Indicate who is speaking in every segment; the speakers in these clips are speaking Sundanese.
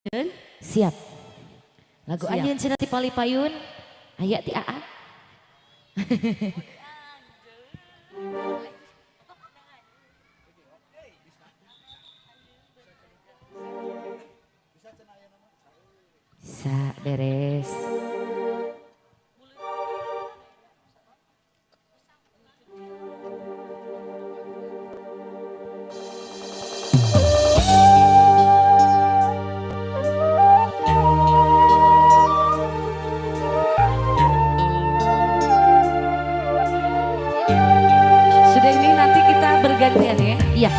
Speaker 1: Siap. Lagu
Speaker 2: Siap.
Speaker 1: Anjeun cenah ti palipayun aya ti AA. Bisa beres.
Speaker 2: Sudah ini nanti kita bergantian ya.
Speaker 1: Iya.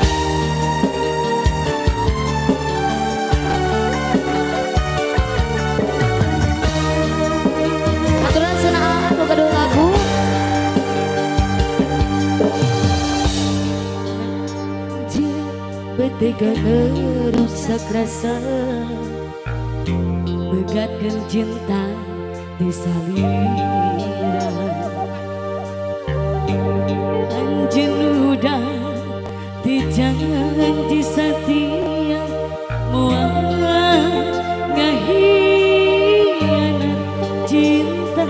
Speaker 1: Aturan senang nu gaduh lagu. Betega ngerusak rasa, megatkan cinta di salira. Anjeun udah dijanji setia, moal ngahianat cinta.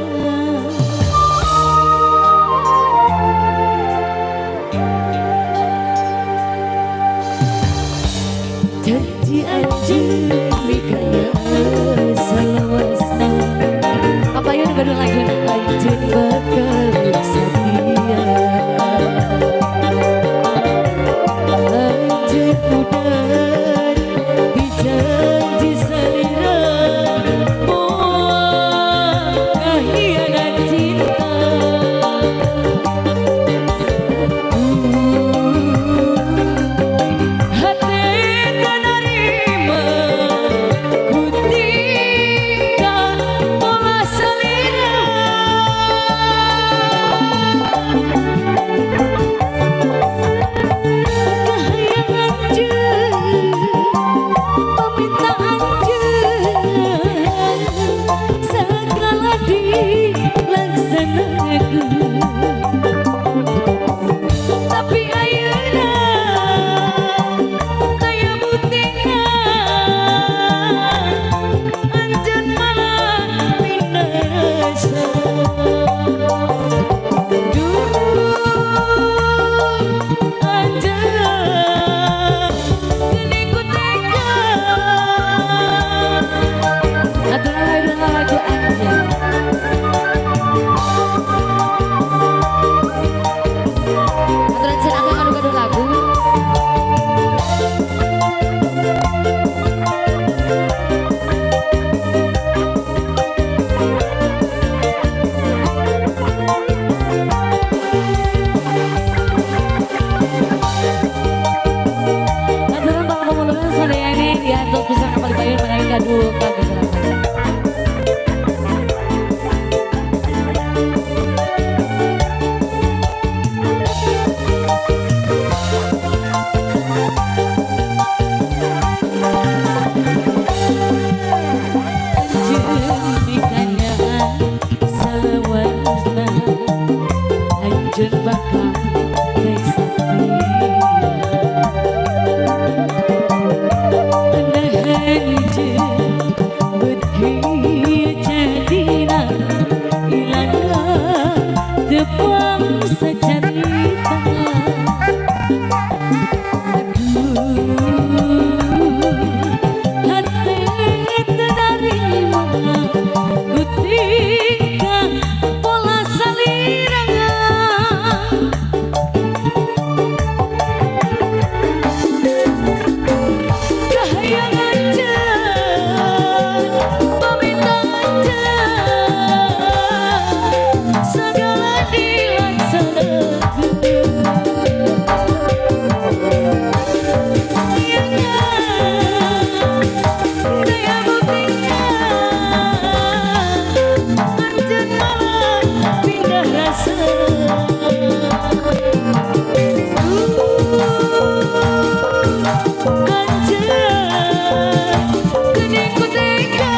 Speaker 1: Janji anjeun mikanya salawasna.
Speaker 2: Apa yuk gaduh lagu
Speaker 1: anjeun bakal setia. Anjeun udah dijanji salira, moal ngahianat cinta. Hati tak nerima ku tinggal pola salira. Kahayang anjeun, paminta anjeun, segala dilaksanakeun. Tapi ayeuna taya buktina, anjeun malah pindah rasa. Duh, anjeun geuning ku tega.
Speaker 2: Aturan lagu Anjeun.
Speaker 1: Aturan senang anu gaduh lagu.
Speaker 2: Aturan para pemuluhan sadayana diatur pisan ka palipayun manawi gaduh kagegeran. Anjeun mikanya salawasna, anjeun bakal naik satia. Anjeun beuki jadina ilang tepang sacarita. Aduh, hati teu narima ku tingkah pola salira. Kahayang anjeun, paminta anjeun, segala dilaksanakeun. Ayeuna daya buktina, anjeun malah pindah rasa. Anjeun geuning ku tega.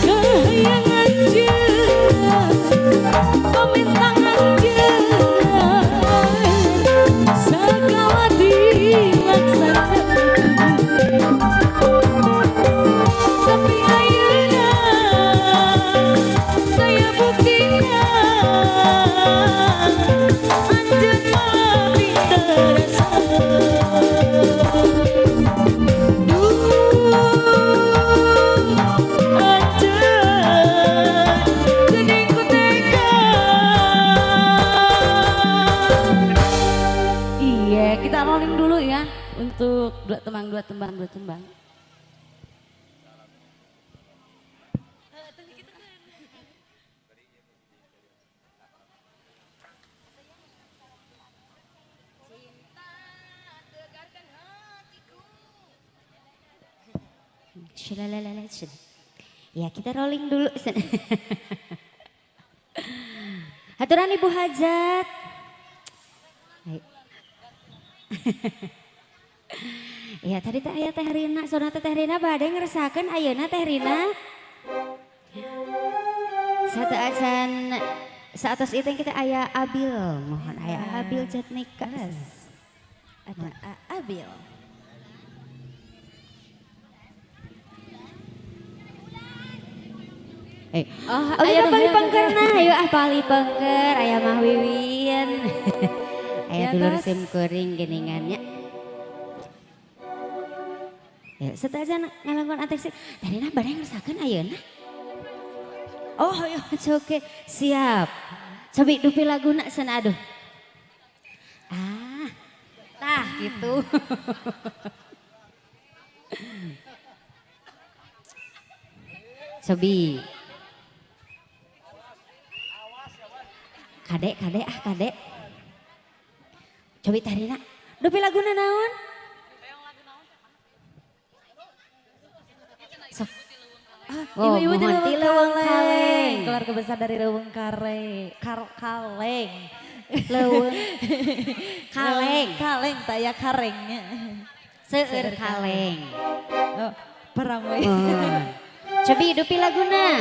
Speaker 2: Kahayang anjeun, paminta anjeun, dua tembang, dua tembang, dua tembang.
Speaker 3: Ya kita rolling dulu. Haturan Ibu Hajat. Ya tadi teh aya Teh Rina, sona Teh Rina bade ngeresakeun ayeuna Teh Rina. Sateuacan saatos ieu teh kita aya Abil, mohon aya Abil Jatnika.
Speaker 1: Ada Abil.
Speaker 3: Oh, ayo pali pengker nah, ayo ah pali pengker, aya Mah Wiwin. Aya dulur sim kuring geningannya. Ya, sateuacan ngalangkon atraksi. Tadi nah bade ngeresakeun ayeuna. Oh, ayo oke, siap. Cobi dupi laguna sana aduh. Ah. Tah gitu. Cobi. Kadek, kadek, ah kadek. Cobi Teh Rina, dupi laguna naon? Sok.
Speaker 1: Ah, ibu-ibu di Leuweung Kaleng. Keluarga besar dari Leuweung Kaleng. Kaleng.
Speaker 3: Leuweung Kaleng.
Speaker 1: Kaleng, tak ya karengnya.
Speaker 3: Seueur kaleng.
Speaker 1: Oh, perang we.
Speaker 3: Oh. Cobi dupi laguna.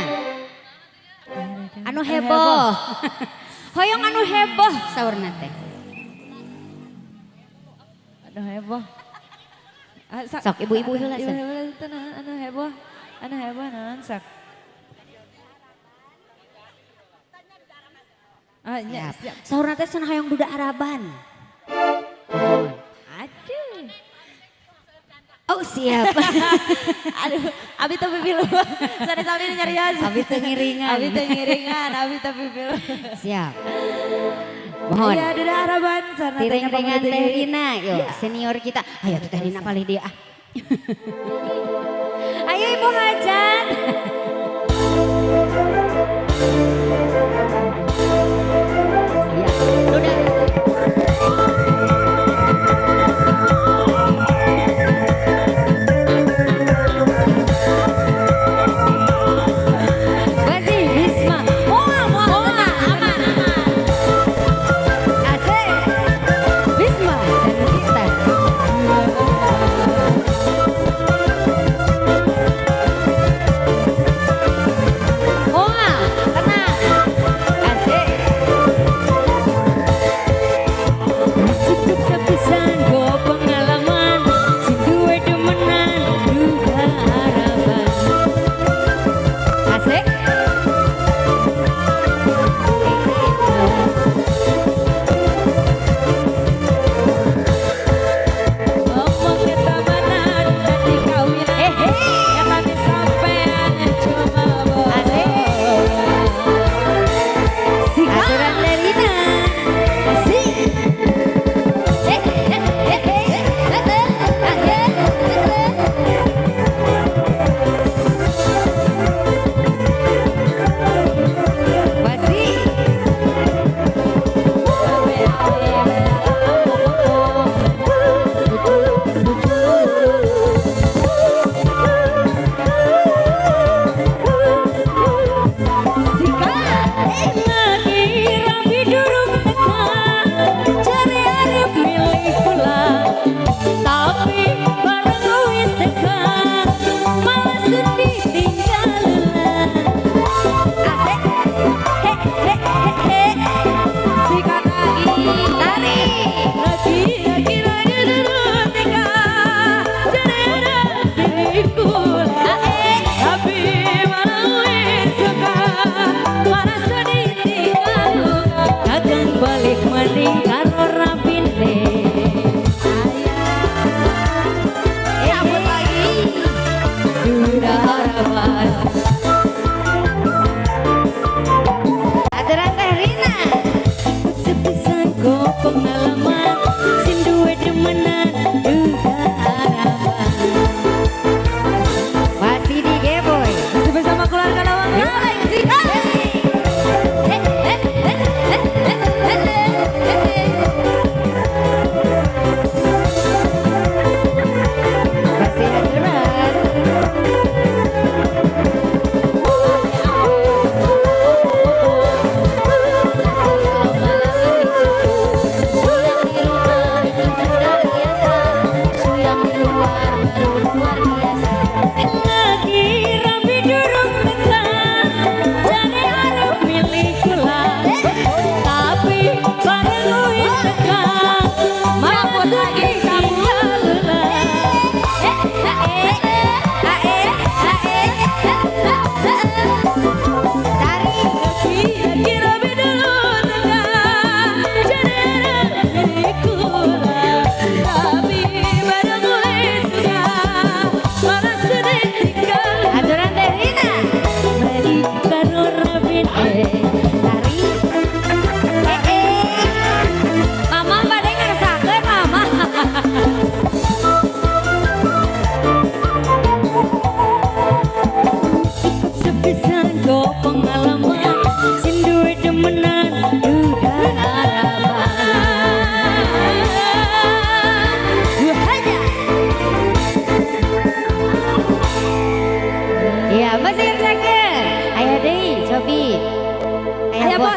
Speaker 3: Anu heboh. Hoyong anu heboh saurna teh.
Speaker 1: Anu heboh.
Speaker 3: Sok ibu-ibu heula.
Speaker 1: Ibu-ibu anu heboh. Anu heboh naon sok. Ah, nya siap.
Speaker 3: Saurna teh cenah hoyong duda Araban.
Speaker 1: Aduh.
Speaker 3: Oh siap.
Speaker 1: Aduh, abi teu pipilu. Sari-sari nyarian.
Speaker 3: Abi teu ngiringan.
Speaker 1: Abi teu ngiringan, abi teu pipilu.
Speaker 3: Siap. Mohon.
Speaker 1: Iya, duda Araban sana.
Speaker 3: Tiring-ringan Teh Rina, yo senior kita. Ayo tuh Teh Rina palih dia ah. Ayo Ibu Hajat. Iya, duda.
Speaker 1: Bisma.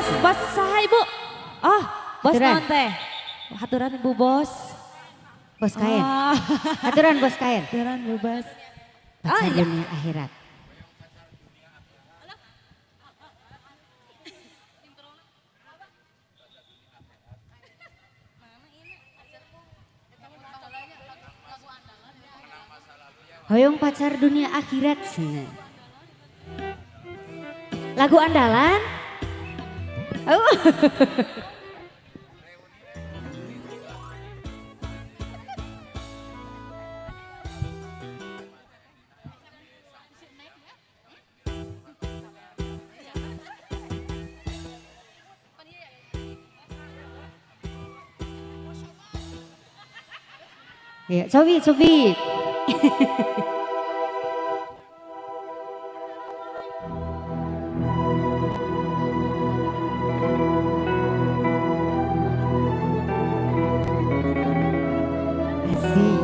Speaker 1: Bos, bos saha Ibu? Oh, bos naon teh? Haturan Ibu bos.
Speaker 3: Bos kain. Oh. Haturan bos kain.
Speaker 1: Haturan Bu bos.
Speaker 3: Pacar dunia akhirat. Hoyong pacar dunia akhirat. Lagu andalan. Oh. Ya, cobi, cobi. Asik.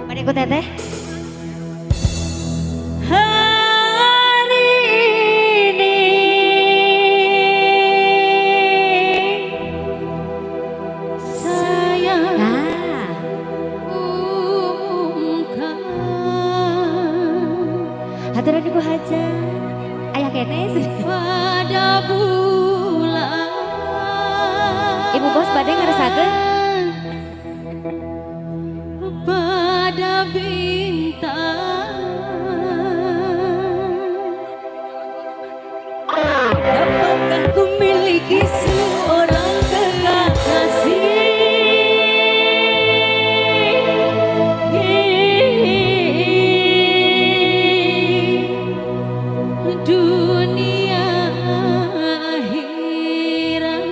Speaker 3: Mana ikut teteh?
Speaker 2: Hari ini saya umumkan.
Speaker 3: Haturan Ibu Haja, ayah kene
Speaker 2: pada bulan.
Speaker 3: Ibu bos badai ngeresakeun
Speaker 2: pada bintang. Dapatkah ku miliki seorang kekasih? Dunia akhirat.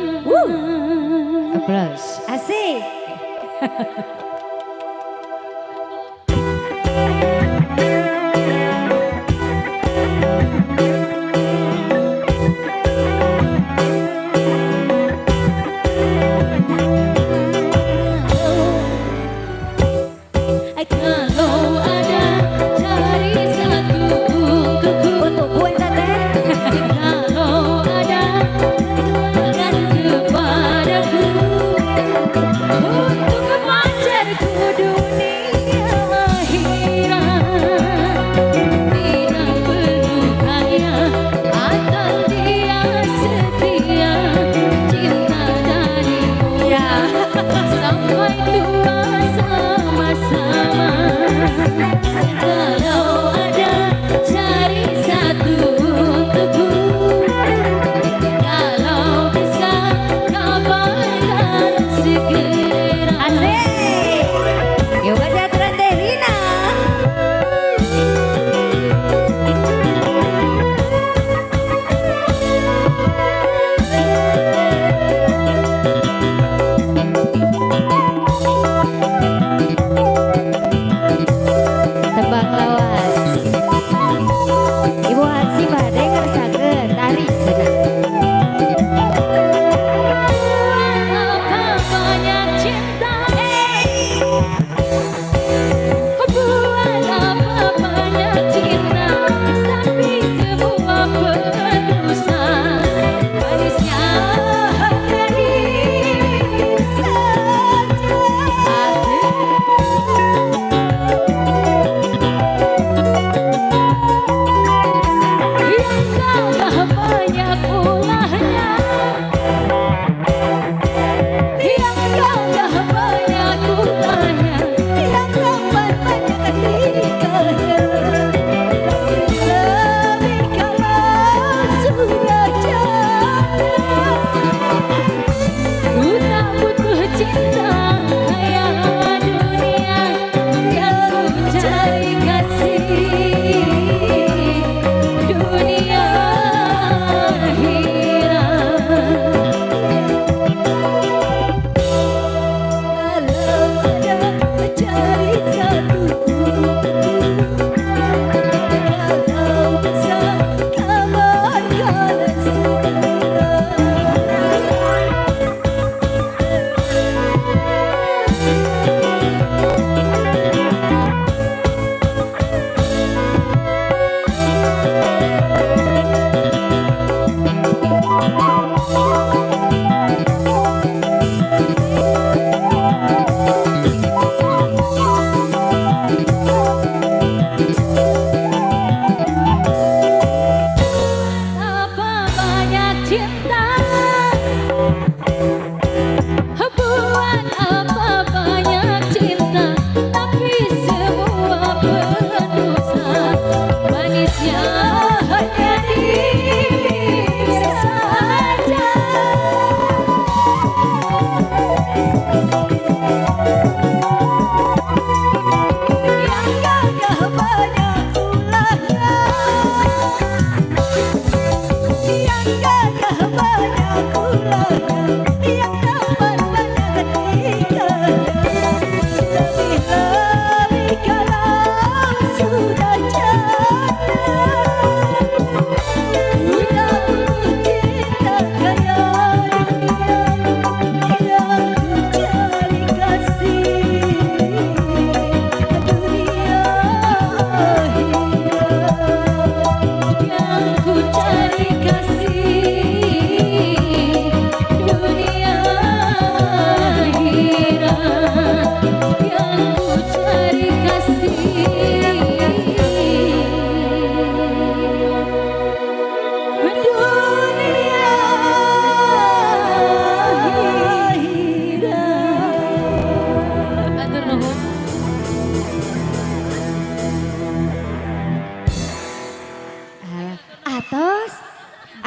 Speaker 3: Applause. Asik.
Speaker 2: Kalau ada cari satu untukku,
Speaker 3: Untukku teteh.
Speaker 2: Kalau ada katakan kepadaku, untuk pacarku dunia akhirat. Tidak perlu kaya atau dia setia, cinta dari mula sampai tua sama-sama. Kalau ada cari satu untukku, kalau bisa kabarkan segera.
Speaker 3: Asik. Yuk baca aturan teh Rina. Tembang lawas. Ibu Haji badai ngeresakeun tari cenah.
Speaker 2: Buat apa banyak cinta? Buat apa banyak cinta? Tapi semua pendusta. Manisnya hanya diri saja.
Speaker 3: Asik.
Speaker 2: Yang kalah banyak uang.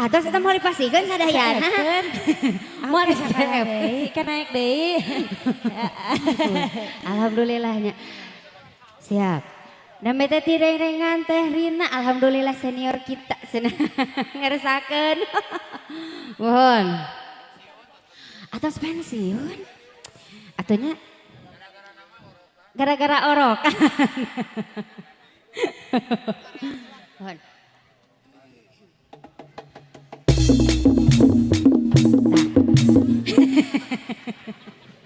Speaker 3: Atos eta moal dipasihkeun sadayana. Moal
Speaker 1: deui, kan naik deui.
Speaker 3: Alhamdulillahnya. Siap. Namanya teh tireng-rengan teh Rina, alhamdulillah senior kita cenah ngeresakeun. Mohon. Atos pensiun. Atunya gara-gara orok. Mohon.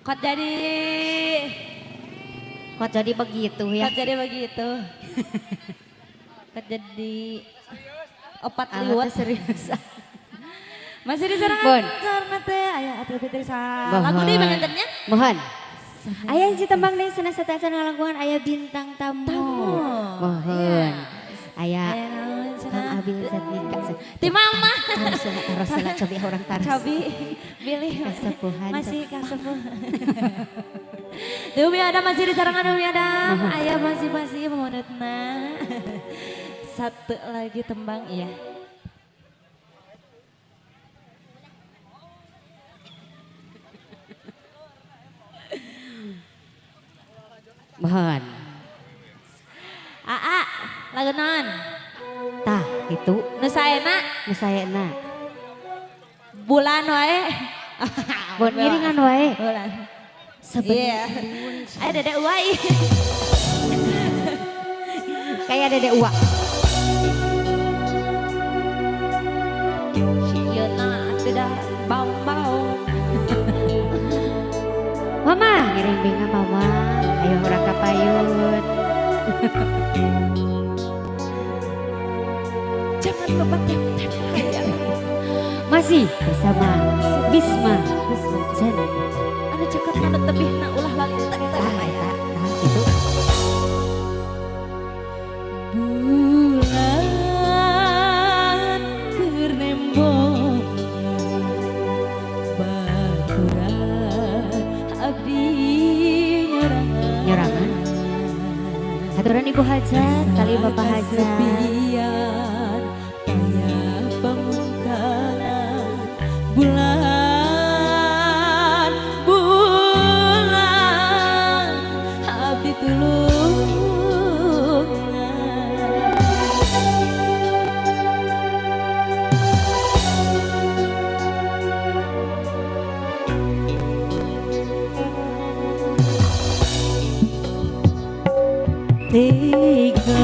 Speaker 1: Kok jadi
Speaker 3: Kok jadi begitu ya?
Speaker 1: Kok jadi begitu. Kok jadi opat liwat
Speaker 3: serius.
Speaker 1: Masih di serangan sarana teh aya Atul Fitri sa. Lagu deui pangantennya?
Speaker 3: Mohon. Aya hiji tembang deui cenah sateuacan ngalangkungan aya bintang tamu. Mohon. Aya Kang Abil Zatnika.
Speaker 1: Ti mama.
Speaker 3: Taros heula cobi urang taros.
Speaker 1: Cobi bilih
Speaker 3: kasepuhan.
Speaker 1: Masih kasepuhan. Umi Adam masih di sarangan Umi Adam. Ayah masih memonotna. Satu lagi tembang iya.
Speaker 3: Mohon.
Speaker 1: Aa, lagu naon?
Speaker 3: Tah, itu.
Speaker 1: Nu saena?
Speaker 3: Nu saena.
Speaker 1: Bulan wae.
Speaker 3: Bon ngiringan wae.
Speaker 1: Bulan.
Speaker 3: Sebenarnya.
Speaker 1: Ayo Dede Uai.
Speaker 3: Kayak Dede Uwa.
Speaker 1: Sieuna tidak bau-bau.
Speaker 3: Mama, ngiring binga mama. Ayo urang ka payun.
Speaker 1: Jangan lupa tap-tap.
Speaker 3: Masih bersama Bisma Zen.
Speaker 1: Anu cekot anu tebihna ulah lali teh
Speaker 3: tah gitu.
Speaker 2: Bulan keur nembong baturan abdi nyorangan.
Speaker 3: Nyorangan. Haturan Ibu Hajat kali Bapak Hajat.
Speaker 2: Bulan, bulan, abdi tulungan. Tega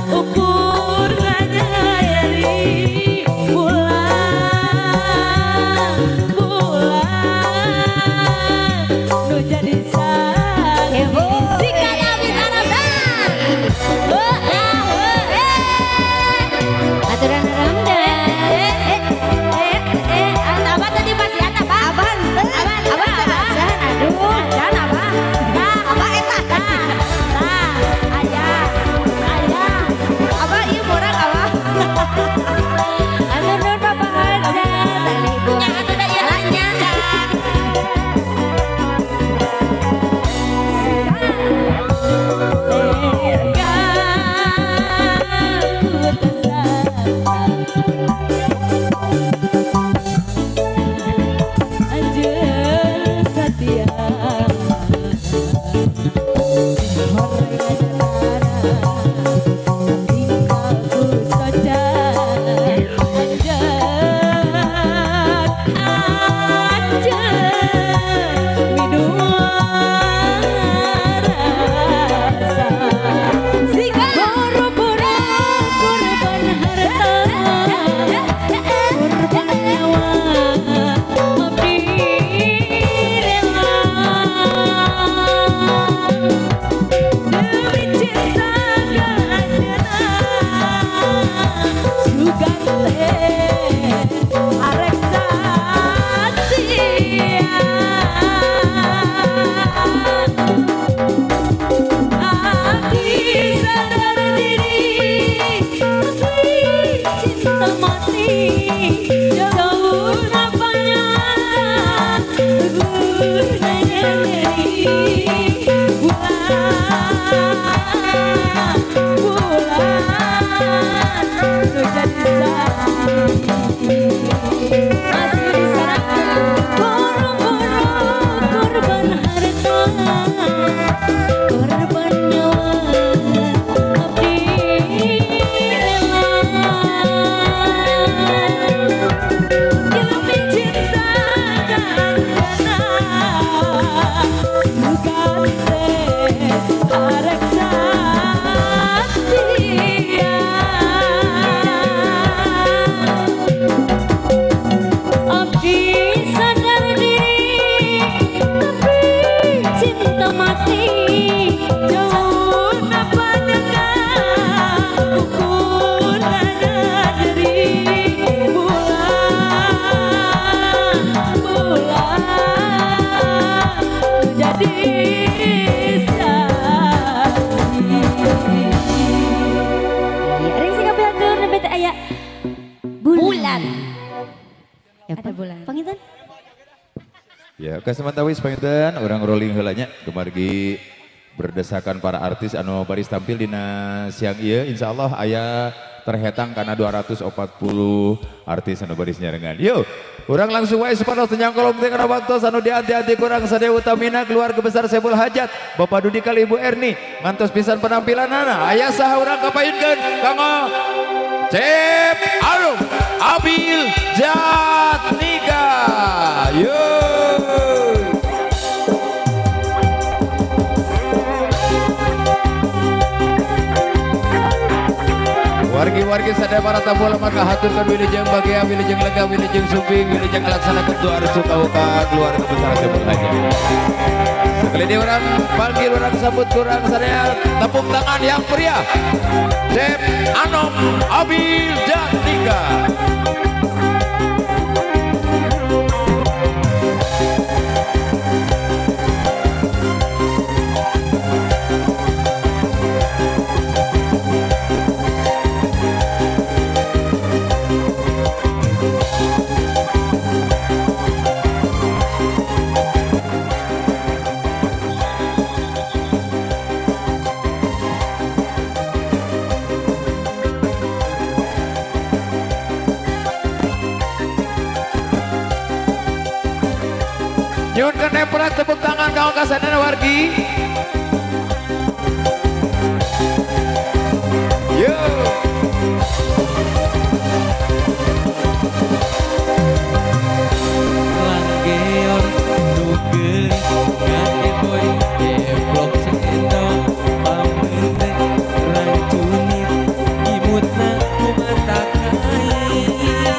Speaker 2: ukur nganyari bulan.
Speaker 4: Ya, kasemantawis panginten urang rolling heula nya kumargi berdesakan para artis anu baris tampil dina siang ieu insyaallah aya terhetang karena 240 artis anu baris nyarengan. Yo, urang langsung wae supados teu nyangkolong teh kana waktos anu dianti-anti kurang sadaya utamina keluarga besar Saiful Hajat, Bapak Dudi kali Ibu Erni ngantos pisan penampilanana. Aya saha urang kapayunkeun kanggo Cep Arum Abil Jatnika. Yo. Wargi-wargi sadaya para tamu lemah kahaturkeun wilujeng bagia, wilujeng lega, wilujeng sumping, wilujeng ngalaksanakeun doa restu ka keluarga besar Saiful Hajat. Sekali di orang panggil orang sambut kurang sadaya tepuk tangan yang pria. Cep Anom Abil Jatnika. Nyuhunkeun neprak tepuk tangan kanggo kasadayana wargi. Yo.
Speaker 5: Langgeor nu geulis ngageboy deplok cendol pameunte rancunit imutna ku mata kait.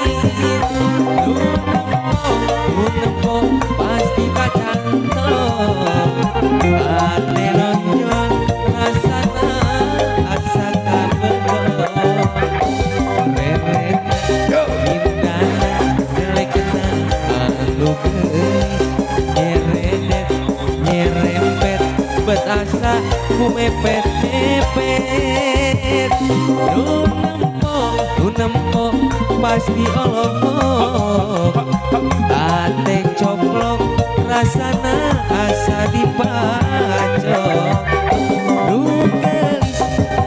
Speaker 5: Nu nempo pasti kacantol ate nonjol rasana asa kabedol reret indahna jelekna anu geulis nyeredet nyerempet bet asa ku mepet mepet. Nu nempo pasti olohok ate coplok rasana asa dipacok. Nu geulis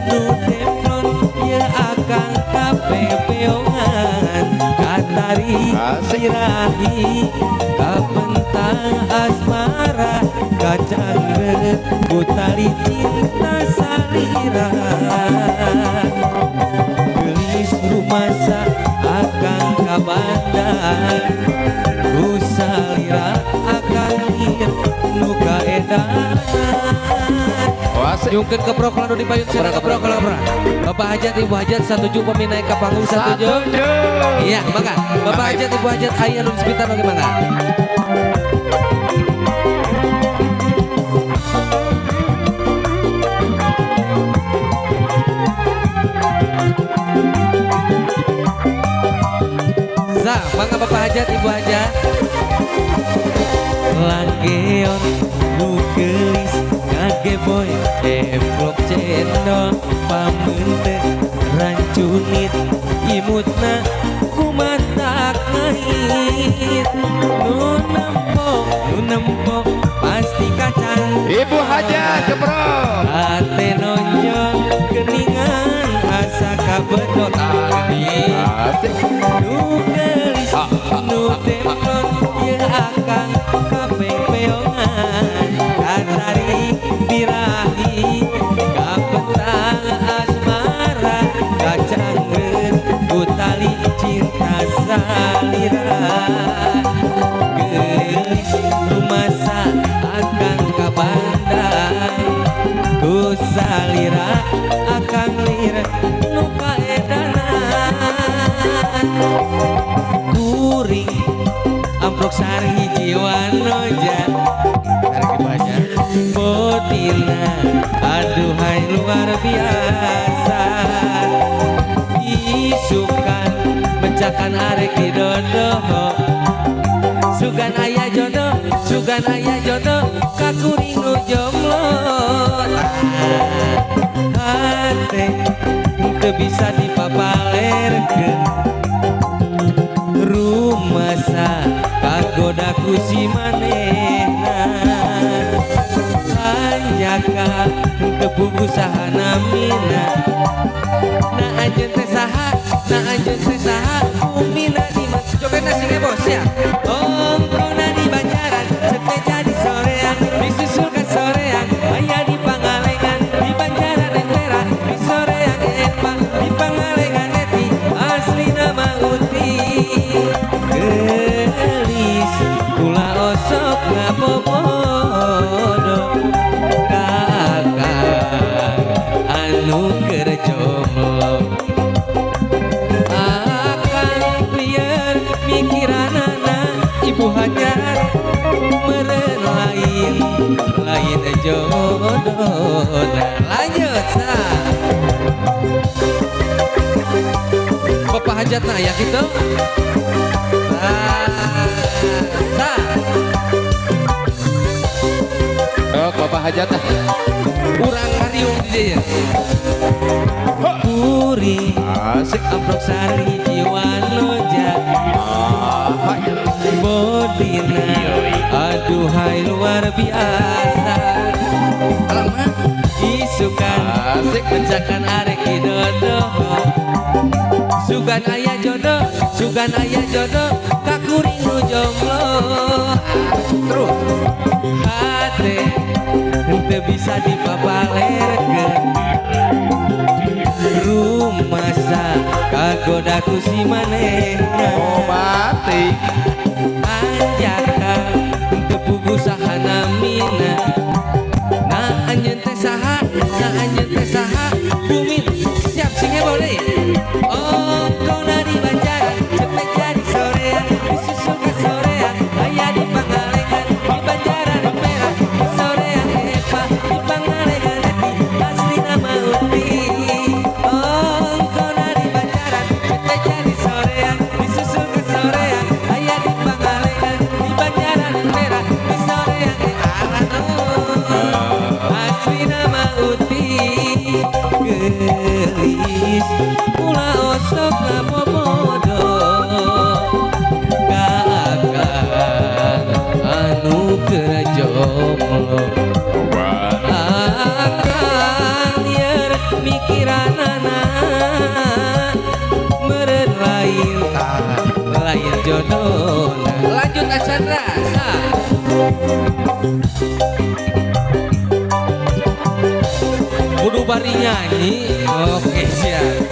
Speaker 5: nu teflon ye akang kapepeongan katari sirahi kapentang asmara kacangreut ku tali cinta salira. Geulis rumasa akang ka bandar ku salira akang ieu nu kaedanan.
Speaker 6: Nyungkeun keprok lalu dipayun sana keprok keprok. Bapak Hajat Ibu Hajat satuju pami naik ke panggung satuju. Iya, mangga. Bapak Hajat Ibu Hajat aya nu sepitan oge mangga. Sa, mangga Bapak Hajat Ibu Hajat.
Speaker 5: Langgeon nu geulis ngageboy deplok cendol pameunte rancunit imutna ku matak ngait. Nu Nu nempo pasti kacang.
Speaker 4: Ibu Hajat keprok.
Speaker 5: Ate nonjol geningan asa kabedot tadi.
Speaker 4: Asik.
Speaker 5: Nu geulis nu templon ye akang kapepeongan katarik birahi kapetang asmara kacangreut ku tali cinta salira. Geulis rumasa akang ka bandang ku salira akang lir nu kaedanan. Kuring amprok sareng hiji wanoja bodina aduhai luar biasa. Isukan mencakan arek di dodoho sugan aya jodoh sugan aya jodoh kakuring nu jomblo. Hate teu bisa dipapalerkeun rumasa kagoda ku si manehna. Hanjaka teu puguh saha namina na anjeun teh saha na anjeun teh saha umina di jogetna sing bos ya. Ongkona di Banjaran cek jadi sorean disusul ka sorean aya di Pangalengan di Banjaran entera di sorean epa di Pangalengan eti asli nama uti. Geulis kula osok ngabobodo kakak anu keur jomblo. Akang lieur mikiranana ibu hajat meureun lain lain jodona. Lanjut sa Bapak hajatna ya gitu. Sa
Speaker 4: oh, Bapak hajatna
Speaker 6: urang ngariung di dieu.
Speaker 5: Kuring
Speaker 4: asik
Speaker 5: amprok sareng hiji wanoja bodina aduhai luar biasa. Isukan
Speaker 4: asik
Speaker 5: mencakan arek di dodoho sugan aya jodoh sugan aya jodoh kakuring nu jomblo.
Speaker 4: Terus
Speaker 5: hate henteu bisa dipapalerkeun rumasa kagoda ku si manehna.
Speaker 4: Oh mati
Speaker 5: anjaka henteu puguh saha namina na anjeun teh saha na anjeun teh saha bumi siap sing heboh deui. Ongkona di Banjaran cek jadi sorean disusul ka sorean aya di Pangalengan di Banjaran Perak di sorean epa di Pangalengan eti asli nama uti. Ongkona di Banjaran cek jadi sorean disusul ka sorean aya di Pangalengan di Banjaran Perak di sorean arano asli nama uti. Geulis kula osok ngabobodo ka akang anu keur jomblo. Akang lieur mikiranana meureun lain lain jodona.
Speaker 6: Lanjut Achandra sa kudu bari nyanyi. Oke siap.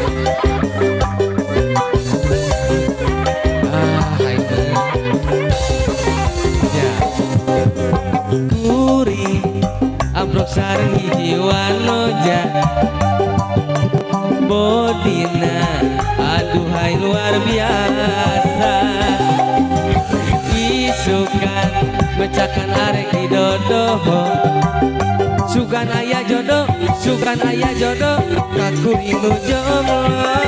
Speaker 6: Ah itu ya.
Speaker 5: Kuring amprok sareng hiji wanoja bodina aduhai luar biasa. Isukan mecakan arek di dodoho sugan aya jodoh sugan aya jodoh kakuring nu jomblo.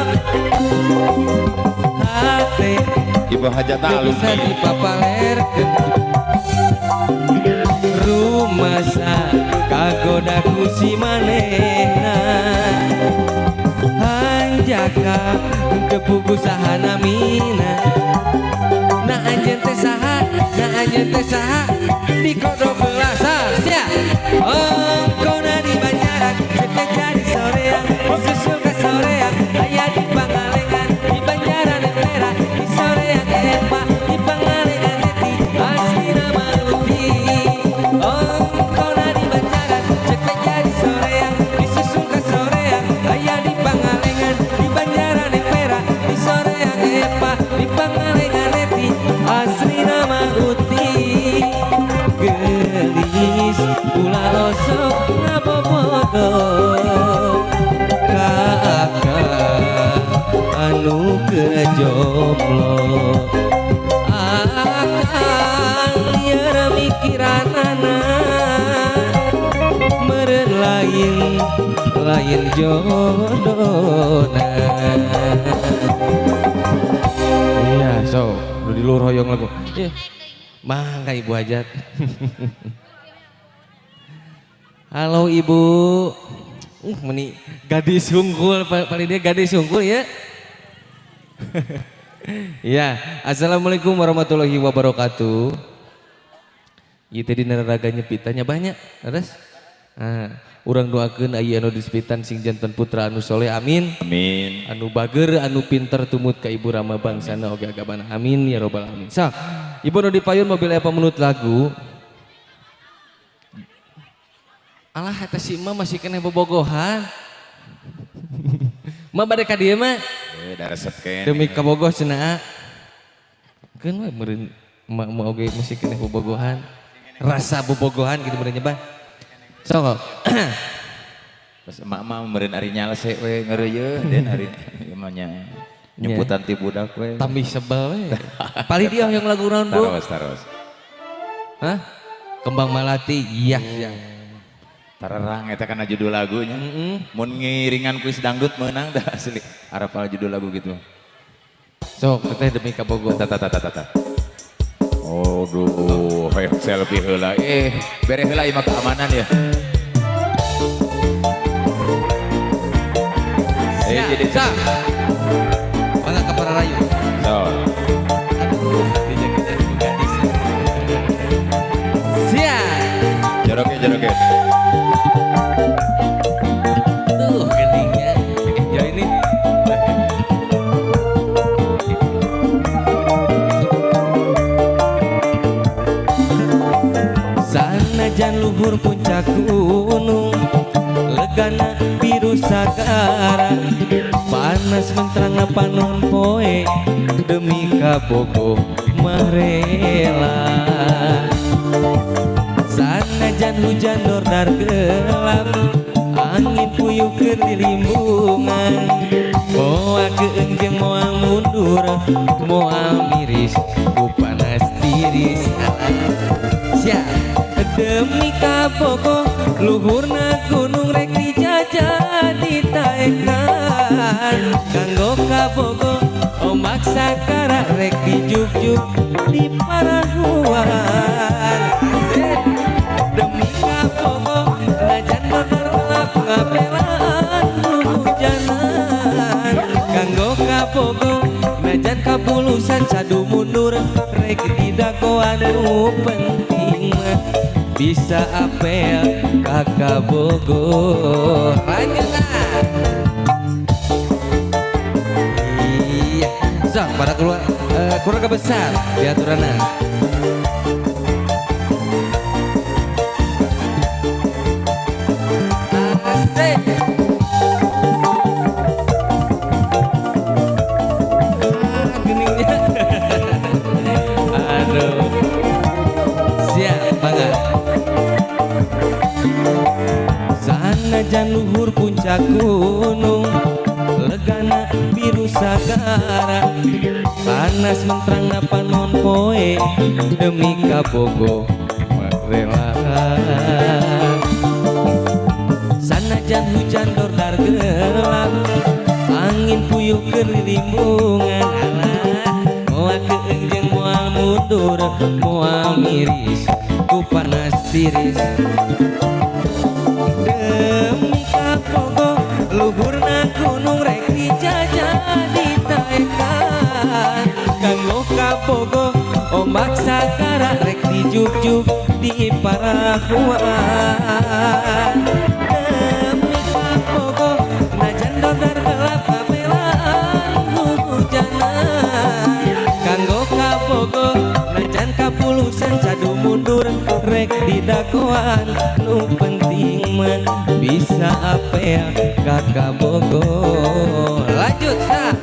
Speaker 5: Hate
Speaker 4: Ibu hajatna
Speaker 5: teu bisa
Speaker 4: alumni
Speaker 5: dipapalerkeun rumasa kagoda ku si manehna. Hanjaka teu puguh saha namina na
Speaker 6: anjeun teh saha, na anjeun teh saha di kodok belasa sia. Ongkona di Banjaran teh jadi soreang, susul ka soreang aya di Pangalengan, di Banjaran era di soreang epa, di Pangalengan eti asli nama uti. Ongkona di Banjaran teh jadi soreang, disusul ka soreang aya di Pangalengan, di Banjaran era di soreang epa, di Pangalengan eti asli nama uti. Gelis ulah osok ngabobodo ka akang anu keur jomblo, akang lieur mikiranana meureun lain lain jodona. Iya so udah di luhur hoyong lagu. Iya. Mangga Ibu Hajat. Halo Ibu. Meni gadis hungkul, paling dia gadis hungkul ya. Ya, assalamualaikum warahmatullahi wabarakatuh. Ieu teh dina raraga nyepitannya banyak, terus. Nah, urang doakeun aya anu disepitan sing janten putra anu soleh, amin.
Speaker 4: Amin.
Speaker 6: Anu bager, anu pinter tumut ka ibu rama bangsana oge agamana, amin ya robbal alamin. Sa, ibu nu dipayun mobil aya pamunut lagu. Alah eta si emak masih keneh bobogohan. Emak bade ka dieu mah.
Speaker 4: Da resep keneh.
Speaker 6: Demi kabogoh cenah. Keun we meureun emak-emak oge masih keneh bobogohan. Rasa bobogohan gitu meureun nya bah. Sok.
Speaker 4: Pas emak-emak meureun ari nyalse we ngeureuyeuh den ari ieu mah nya. Nyumputan ti budak we.
Speaker 6: Tambih sebel we. Palih dia yang lagu naon Bu?
Speaker 4: Taros taros.
Speaker 6: Hah? Kembang Malati. Iya iya.
Speaker 4: Tarerang eta kana judul lagunya. Mun ngiringan kuis dangdut meunang dah asli. Arapal judul lagu gitu.
Speaker 6: Sok teteh demi kabogoh.
Speaker 4: Tata tata tata. Aduh, hoyong selfie heula. Bere heula ieu mah keamanan ya. Jadi
Speaker 6: sa. Mangga ka Pararayu.
Speaker 4: So.
Speaker 6: Aduh, dijaga gadis. Siap.
Speaker 4: Joroke joroke.
Speaker 6: Tuh geningnya. Ya ini. Sanajan luhur puncak gunung, legana biru sagara, panas menterang panon poe, demi kabogoh mah rela. Sanajan hujan dordar gelap, angin puyuh keur dilimbungan, moal keung jeung moal mundur, moal miris ku panas tiris. Siap. Demi kabogoh luhurna gunung rek dijajah ditaekan, kanggo kabogoh ombak sakara rek dijugjug di parahuan. Demi kabogoh najan dordar gelap ngabelaan hujanan, kanggo kabogoh najan kapulusan cadu mundur rek didagoan nu penting mah bisa apel ka kabogoh. Lanjut ah. Iya, sok para keluarga besar diaturana. Asik. Ah, geningnya. Aduh. Siap banget. Sanajan luhur puncak gunung, legana biru sagara, panas menterang panon poe, demi kabogoh mah rela. Sanajan hujan dordar gelap, angin puyuh keur lilimbungan, alah moal keung jeung moal mundur, moal miris ku panas tiris. Demi kabogoh luhurna gunung rek dijajah ditaekan, kanggo kabogoh
Speaker 5: Ombak sagara rek dijugjug di parahuan. Demi kabogoh najan dodar gelap kabelaan hujanan. Kanggo kabogoh najan kapulusan cadu mundur rek didagoan. Nu penting mah bisa apel ka kabogoh. Lanjut sah.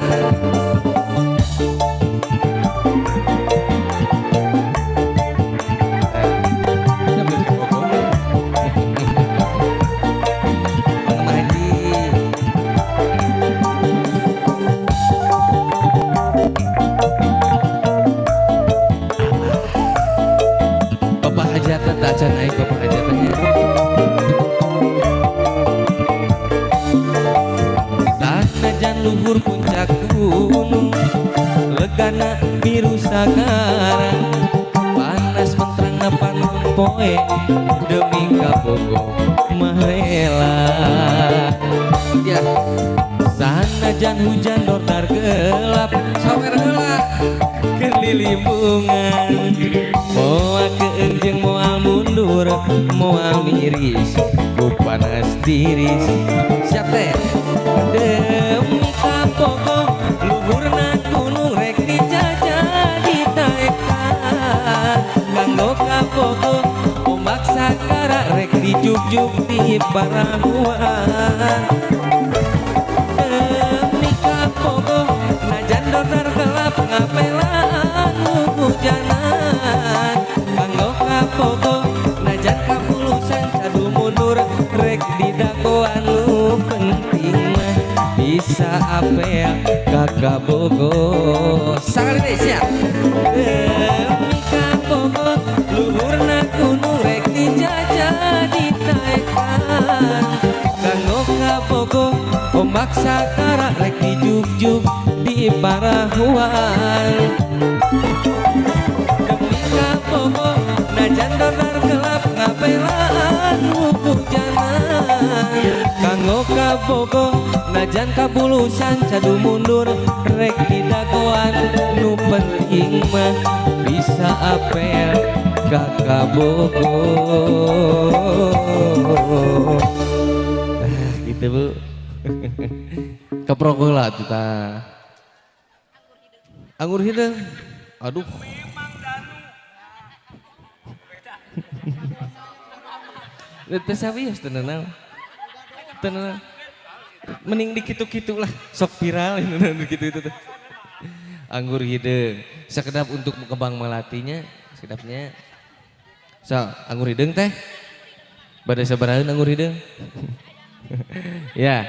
Speaker 5: Acan naik bapak hajatannya. Sanajan luhur puncak gunung, legana biru sagara, panas menterang panon poe, demi kabogoh mah rela. Ya. Sanajan hujan dordar gelap, sawer heula keur lilimbungan. Moal keung jeung moal mundur, moal miris ku panas tiris. Siap teh. Demi kabogoh luhurna gunung rek dijajah ditaekan. Kanggo kabogoh ombak sagara rek dijugjug di parahuan. Demi kabogoh najan dodar gelap ngapelaan hujanan. Kanggo kabogoh najan kapulusan cadu mundur rek didagoan. Nu penting mah bisa apel ka kabogoh. Sakali deui siap. Demi kabogoh luhurna gunung rek dijajah ditaekan. Kanggo kabogoh ombak sagara rek dijugjug di parahuan. Demi kabogoh najan dodar gelap ngapelaan hujanan. Kanggo kabogoh najan kabulusan cadu mundur rek didagoan. Nu penting mah bisa apel ka kabogoh. Ah, gitu Bu. Keprok heula tuh tah. Anggur hideung. Aduh. Teu sawios teu naon. Teu naon. Mending dikitu-kitu lah, sok viral gitu itu tuh. Anggur hideung. Sekedap untuk kembang melatinya, sekedapnya. So, anggur hideung teh. Bade sabaraha anggur hideung? Ya.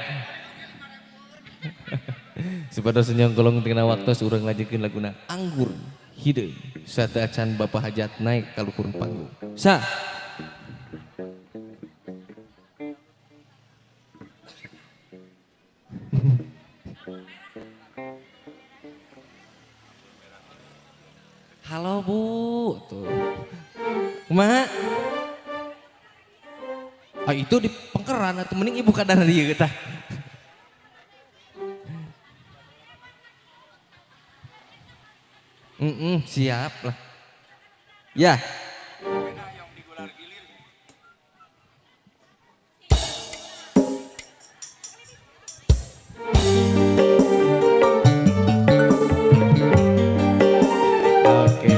Speaker 5: Supados nyongkolong tina waktos urang lanjutkeun laguna Anggur Hideung. Sateuacan Bapak Hajat naik ka luhur panggung. Sa. Halo Bu, tuh. Kumaha? Ah itu di pengkeran atau mending ibu kadar dieu tah. Siap lah. Ya. Oke.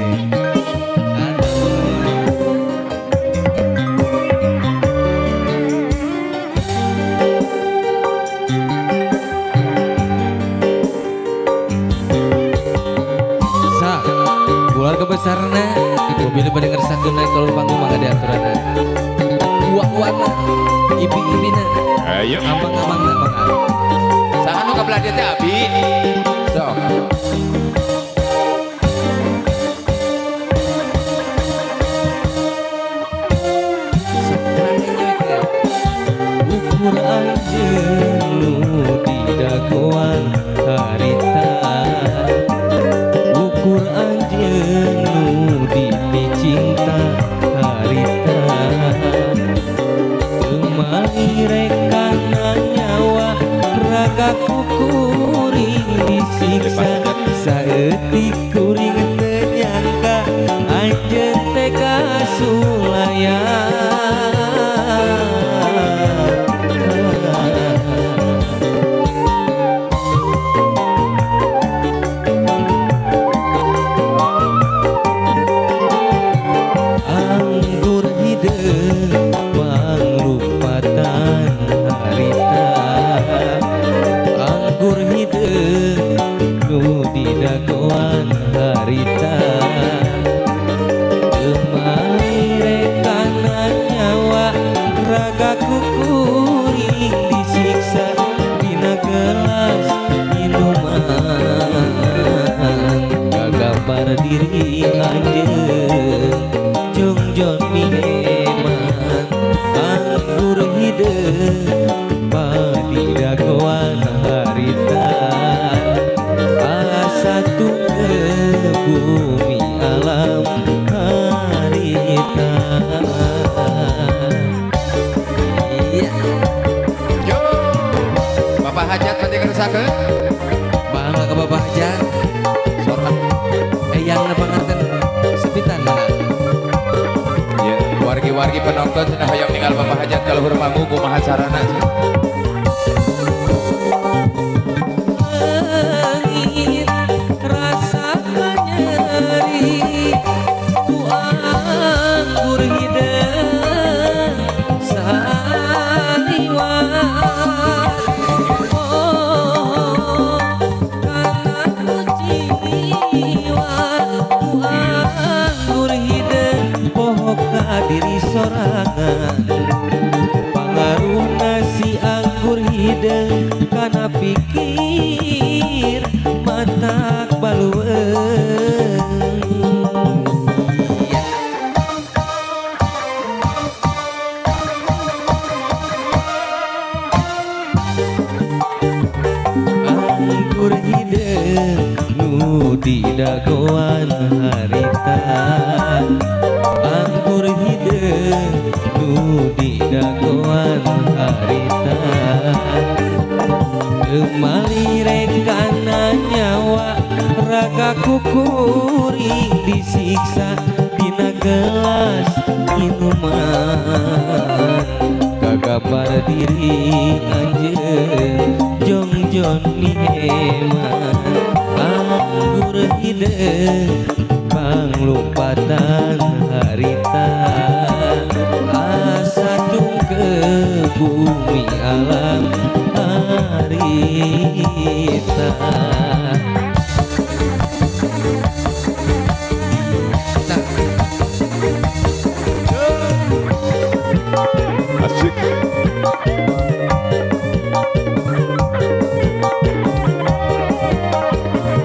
Speaker 5: Keluarga besarna, mobil pada ngersakeun naik kalau panggung mangga diaturanna. Uak-uakna, ibi-ibina.
Speaker 4: Ayo.
Speaker 5: Amang-amangna mangga.
Speaker 4: Saha nu kabelah dieu teh abi? Sok.
Speaker 5: Ukur anjeun nu didagoan harita. Ukur anjeun nu dipicinta harita. Kemari rekana nyawa raga kukuring disiksa. Saeutik kuring teu nyangka kana nyawa raga kukuring disiksa dina gelas minuman kagabar diri anjeun jongjon miheman anggur hideung padi dagoan harita asa tungke bumi alam harita. Iya.
Speaker 4: Yo. Bapak Hajat nanti kerusakan.
Speaker 5: Bangga ke Bapak Hajat.
Speaker 4: Sorang.
Speaker 5: Yang panganten sepitan lah.
Speaker 4: Ya, wargi-wargi penonton cenah hoyong ninggal Bapak Hajat ka luhur panggung kumaha carana cenah.
Speaker 5: Leungit rasa nyeri ku anggur hideung saliwat oh kana jiwa ku anggur hideung poho ka diri sorangan pangaruhna si anggur hideung kana pikir matak balueung. Ya. Anggur hideung nu didagoan harita anggur hideung nu didagoan harita kemalire kana nyawa raga kukuring disiksa dina gelas minuman kagabar diri anjeun jongjon miheman anggur hideung panglumpatan harita asa tungke bumi alam harita.
Speaker 4: Asik.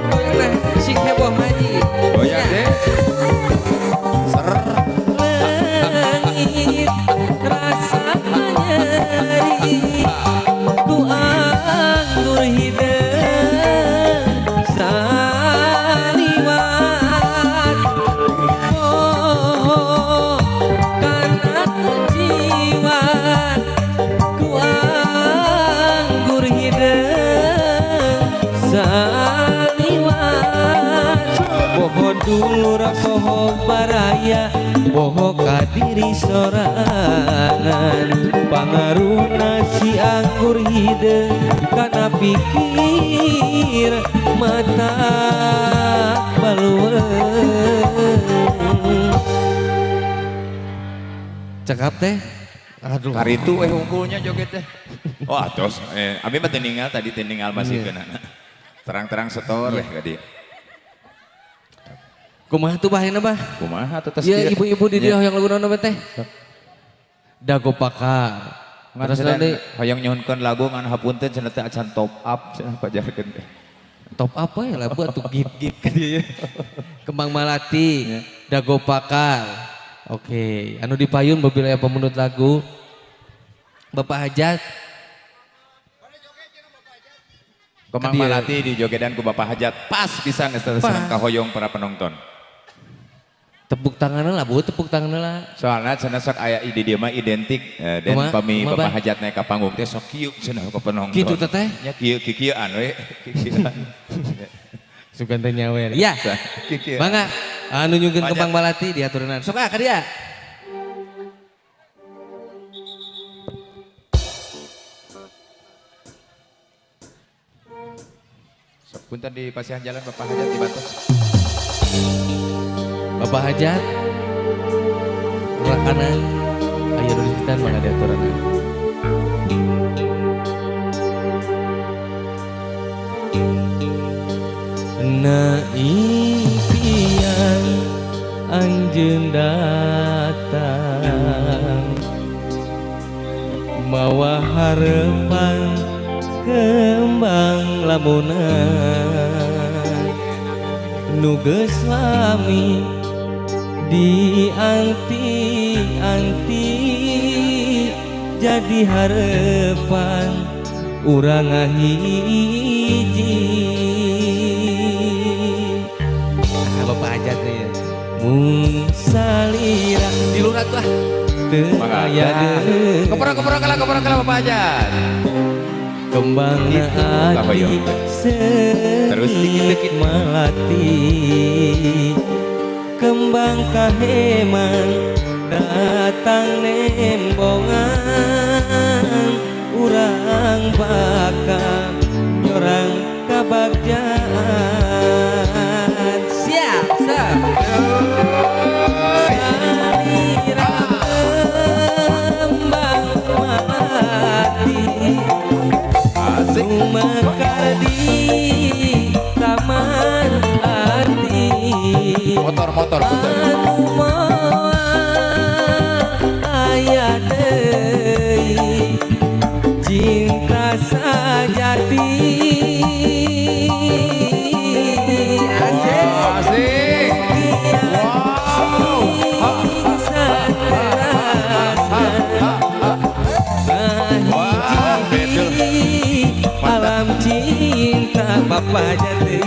Speaker 5: Goyang nah, sing heboh maji.
Speaker 4: Goyang deh. Ser.
Speaker 5: Leungit rasa nyeri ku anggur hideung saliwat oh kana jiwa ku anggur hideung saliwat poho dulur poho baraya poho ka diri sorangan pangaruhna si anggur hideung kana pikir mata balueung. Cakap teh. Aduh.
Speaker 4: Karitu unggulnya joget teh. Oh atos abi mah teu ninggal tadi teu ninggal masih kena. Terang-terang setor weh ka dieu.
Speaker 5: Kumaha tuh bah ayeuna bah?
Speaker 4: Kumaha tuh tos
Speaker 5: ieu ibu-ibu di dieu hoyong lagu naon teh? Dago pakar.
Speaker 4: Terus nanti hoyong nyuhunkeun lagu ngan hapunten cenah teh acan top up cenah pajarkeun teh.
Speaker 5: Top up we lah buat tuh git-git ka dieu. Kembang Malati, Dago Pakar. Oke, anu dipayun babilaya pemundut lagu. Bapak Hajat.
Speaker 4: Kembang Malati di jogedan ku Bapak Hajat pas bisa geus kahoyong para penonton.
Speaker 5: Tepuk tangan lah bu, tepuk tangan lah.
Speaker 4: Soalnya cenah sok aya di dieu mah identik dan pami Bapak Hajat naik ka panggung teh sok kieu cenah ka penonton.
Speaker 5: Kitu teteh?
Speaker 4: Nya kieu kikieuan we, kikieuan.
Speaker 5: Sugan teh nyawer. Ya.
Speaker 4: Kikieuan.
Speaker 5: Mangga anu nyungkeun Kembang Malati diaturanan. Sok ah ka dia.
Speaker 4: Sok punten di pasihan jalan Bapak Hajat dibantu.
Speaker 5: Bapak Hajat, rakanan, ayo nulis mangga diaturanan. Na impian anjeun datang Mawa harepan kembang lamunan nu geus lami dianti-anti jadi harepan urang ngahiji. Nah, Bapak Hajat nih mung salira di lurat lah teu aya deui.
Speaker 4: Keprok kalah Bapak Hajat.
Speaker 5: Kembang hati
Speaker 4: terus dikit-dikit
Speaker 5: melati kembang kaheman datang nembongan urang bakal nyorang kabagjaan. Siap siap salira kembang melati mekar di taman hati.
Speaker 4: Motor-motor putar.
Speaker 5: Anu moal aya deui cinta sajati. Asik.
Speaker 4: Asik. Wow.
Speaker 5: Alam cinta Bapak Jati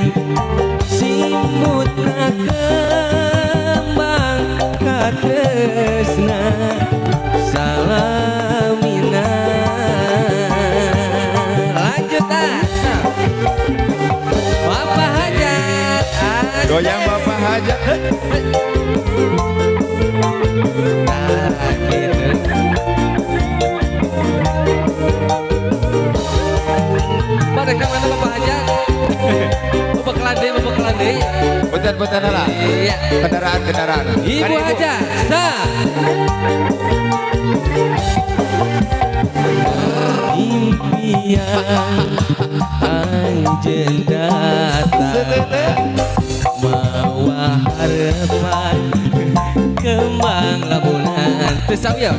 Speaker 5: simbutna kembang katresna salamina. Lanjut ah Bapak Hajat.
Speaker 4: Goyang Bapak Hajat.
Speaker 5: Nah, gitu. Mereka mana Bapak Hajat? Bapak Kelande, Bapak Kelande.
Speaker 4: Punten-punten lah.
Speaker 5: Iya.
Speaker 4: Kendaraan-kendaraan.
Speaker 5: Ibu Hajat, sa. Impian anjeun datang mawa harapan kembang lamunan. Teu sawieu.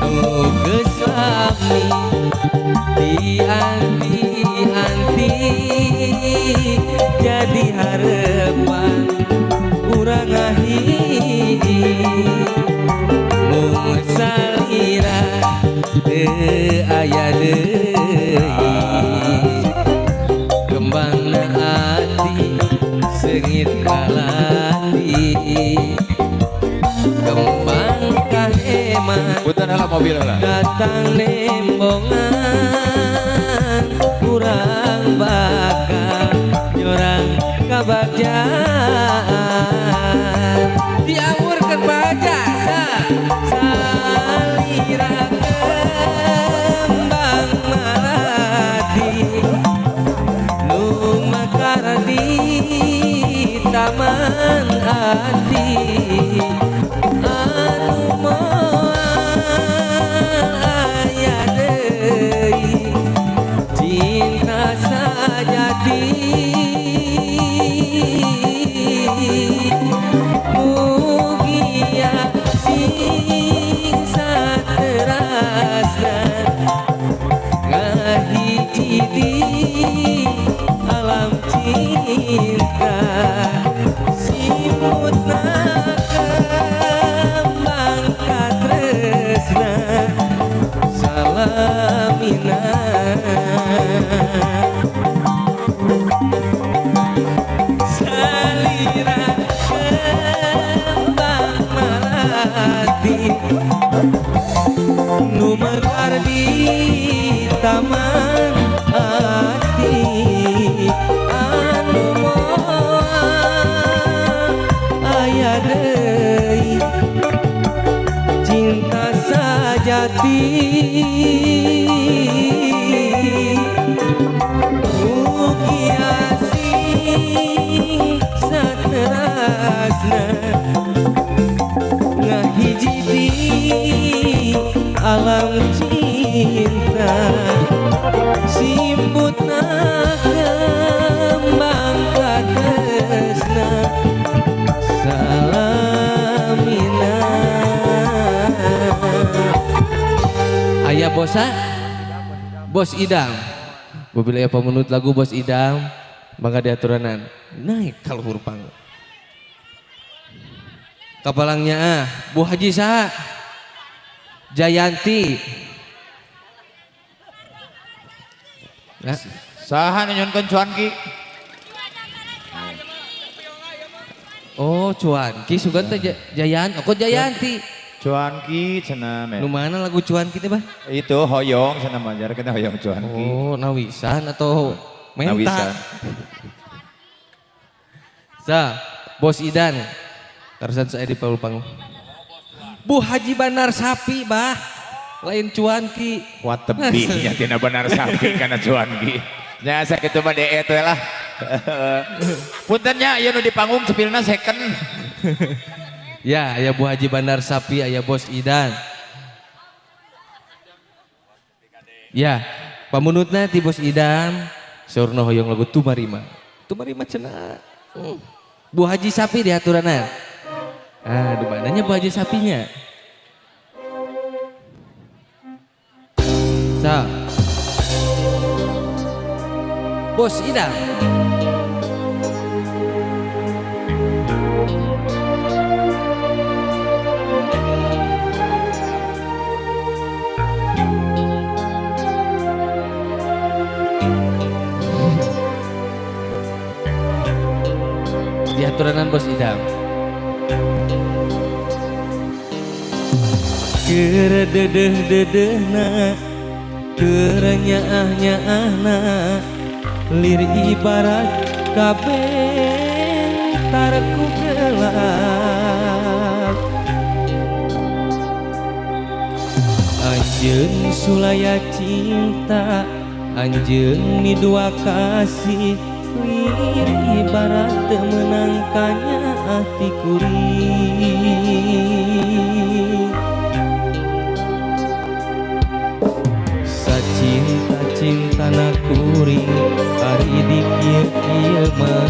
Speaker 5: Nu geus lami dianti-anti jadi harapan urang ngahiji mung salira teu aya deui kembangna ati seungit kalati kembang kaheman
Speaker 4: punten heula mobil heula
Speaker 5: datang nembongan urang bakal nyorang kabagjaan diawurkeun baja salira kembang malati nu mekar di taman hati anu moal aya deui cinta sajati mugia sing saterasna ngahiji di alam cinta simutna kembang katresna salamina. Salira kembang melati nu mekar di taman hati anu moal aya deui cinta sajati mugia sing saterasna ngahiji di alam cinta simbutna kembang katresna salamina. Aya bosa Bos Idam. Bila aya pamunut lagu Bos Idam mangga diaturanan naik ka luhur panggung. Kapalangnya ah Bu Haji saha? Jayanti. Nah.
Speaker 4: Saha nu nyunkeun cuanki?
Speaker 5: Oh cuanki sugan teh Jayan, oh kok Jayanti?
Speaker 4: Cuanki cenah
Speaker 5: me. Nu mana lagu cuanki teh bah?
Speaker 4: Itu hoyong cenah mah jar kita hoyong cuanki.
Speaker 5: Oh nawisan atau menta?
Speaker 4: Nawisan.
Speaker 5: Sa, Bos Idan. Karsan saya di Palupang. Bu Haji Banar Sapi bah. Lain cuanki.
Speaker 4: Wah tebihnya tina Banar Sapi karena cuanki. Nya sakitu mah DE teh lah. Punten nya ieu nu di panggung cepilna second.
Speaker 5: Ya, aya Bu Haji Bandar Sapi, aya Bos Idan. Ya, pamunutna ti Bos Idan, saurna hoyong lagu Tumarima. Tumarima cenah. Bu Haji Sapi diaturanan. Ah, di mananya Bu Haji Sapinya? Sa. Bos Idan. Diaturanan Bos Idam. Keur dedeh-dedehna, keur nyaah-nyaahna, lir ibarat kabeh tarku gelap. Anjeun sulaya cinta, anjeun midua kasih, lir ibarat teu meunang kanya ati kuring. Sacinta-cintana kuring ari di kieu-kieu mah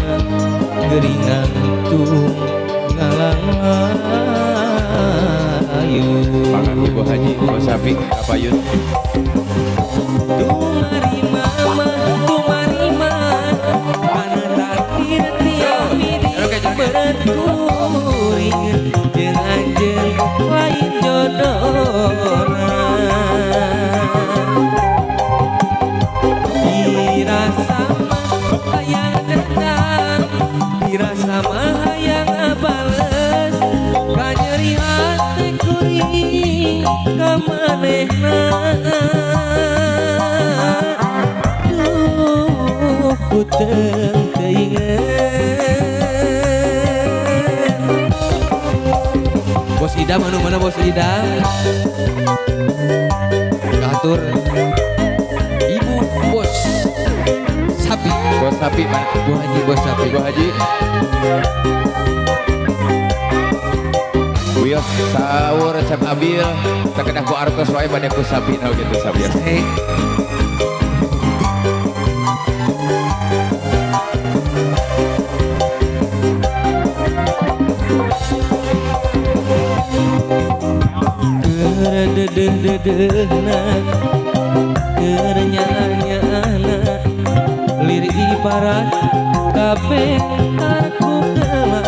Speaker 5: geuringan tung ngalanglayu.
Speaker 4: Pangan Ibu Haji Bos Sapi kapayun.
Speaker 5: Tumarima mah tumarima kana takdir tiap midi beureut kuring jeung anjeun lain jodohna. Dirasa mah hayang dendam, dirasa mah hayang bales, kanyeri hate kuring ka manehna. Duh puteung teuingeun. Bos Idam anu mana Bos Idam? Katur Ibu Bos Sapi.
Speaker 4: Bos Sapi mana?
Speaker 5: Bu Haji Bos Sapi.
Speaker 4: Bu Haji. Wios sahur Cep Abil sakedah ku artos wae bade ku sapi na gitu sapi.
Speaker 5: Hey. Keur dedeh-dedehna, keur nyaah-nyaahna, lir ibarat kabeh tarku gelap.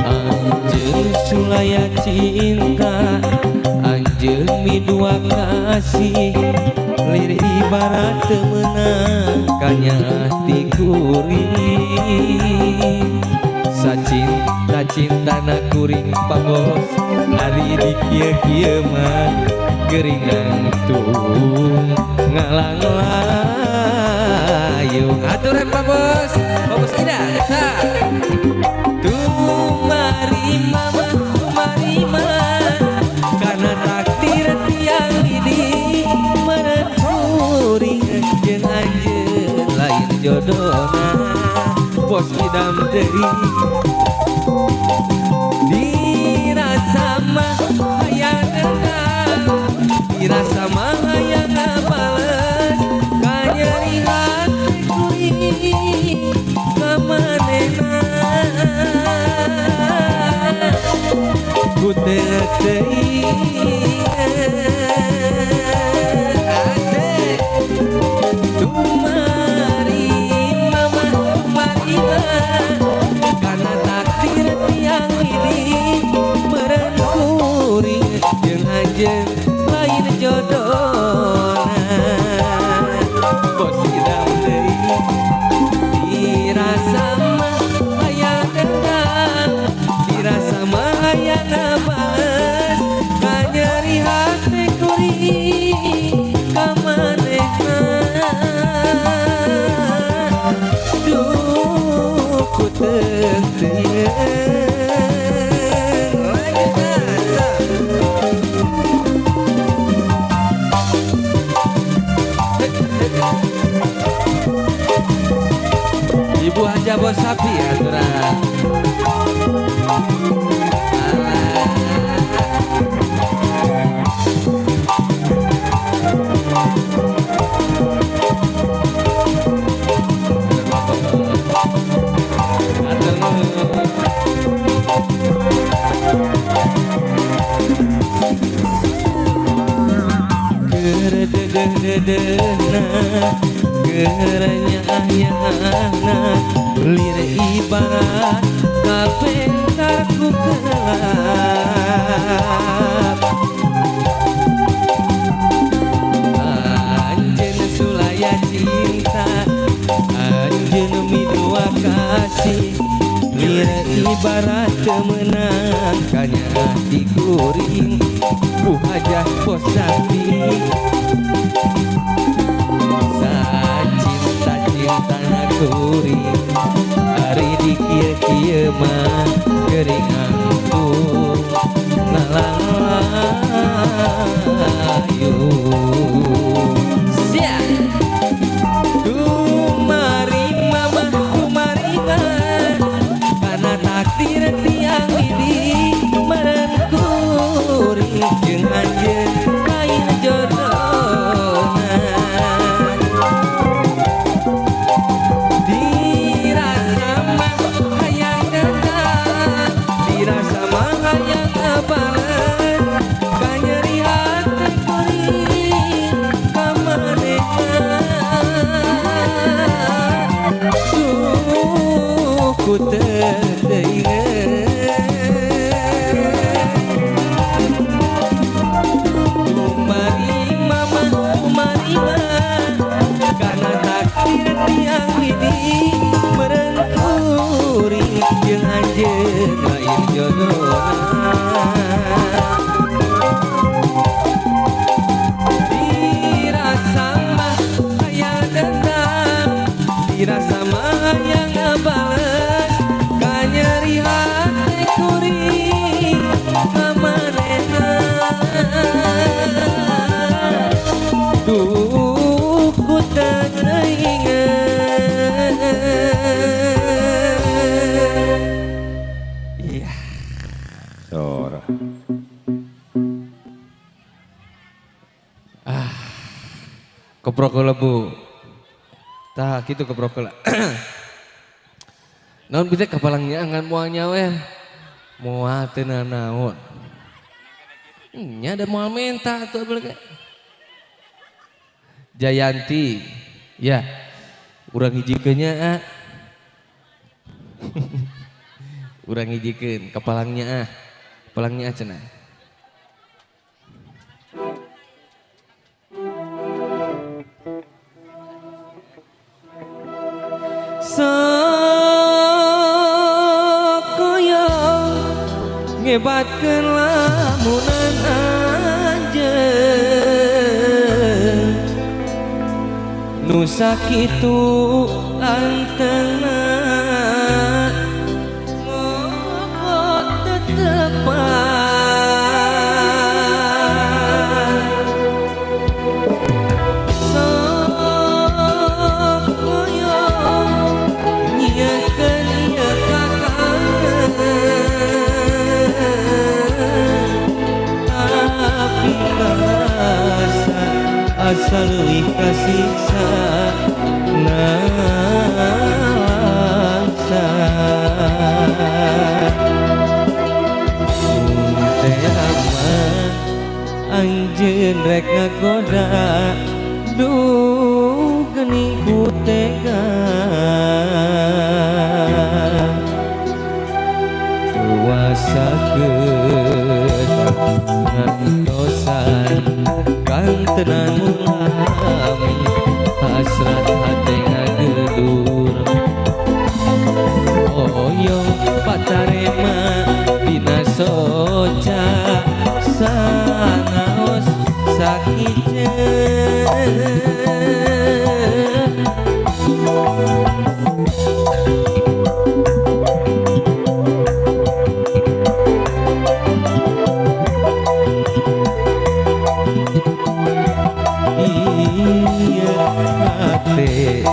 Speaker 5: Anjeun sulaya cinta, anjeun midua kasih, lir ibarat teu meunang kanya ati kuring. Sacinta-cintana kuring pabos ari di kieu-kieu mah geuringan tung ngalanglayung. Aturan pabos, pabos Ida. Sa. Tumarima mah tumarima kana takdir tiang di meureun kuring jeung anjeun lain jodohna. Bos Idam deui dirasa mah hayang dendam, dirasa mah hayang bales, kanyeri hati kuring ka manehna. Teu-teuingan asik tumari mama tumarima karena takdir tiang ini meureun kuring jeung anjeun lain jodona bos idam deui dirasa mah hayang dendam dirasa mah hayang ngabales kanyeri hate kuring ka manehna duh ku teu Ibu aja bos sapi aturan. Kerededededena kerenyahyana lir ibarat kapentar ku kelap anjeun sulaya cinta anjeun midua kasih lir ibarat temenang kanya hati kuring Bu Hajah Bos Sapi cinta-cinta kuring ari dikieu-kieu mah geuring angkuh ngalalayu sia kumarima mah kumarima kana takdir tiang ini meureun kuring jeung anjeun lain jodona dirasa mah hayang dendam dirasa mah hayang ngabales kanyeri hate kuring ka manehna duh ku teu teuingeun kumarima mah kumarima kana takdir tiang ini meureun kuring jeung anjeun lain jodona dirasa mah hayang dendam dirasa mah hayang ngabales kanyeri hate kuring ka manehna duh ku teu teuingeun. Iya.
Speaker 4: Sora.
Speaker 5: Ah. Keprok heula Bu. Tah kitu keprok heula. Naon bisa kapalangnya ngan moal nyawer. Moal teu nanaon. Nya da moal menta atuh abdi. Jayanti. Ya. Urang hijikeun nya, ah. Urang hijikeun kapalangnya ah. Kapalangnya ah cenah. Sakoyo ngebatkeun lamunan anjeun nu sakitu lantengna mogot tetepan sakoyo nyiekeun ieu kakangen tapi karasa asa leuwih kasiksa nalangsa. Mun teh rek ngagoda duh geuning ku tega Tuasakeun ngantosan kantenan lami hasrat hate ngagedur Oyong patarema dina soca sanaos sakiceun. Iya hate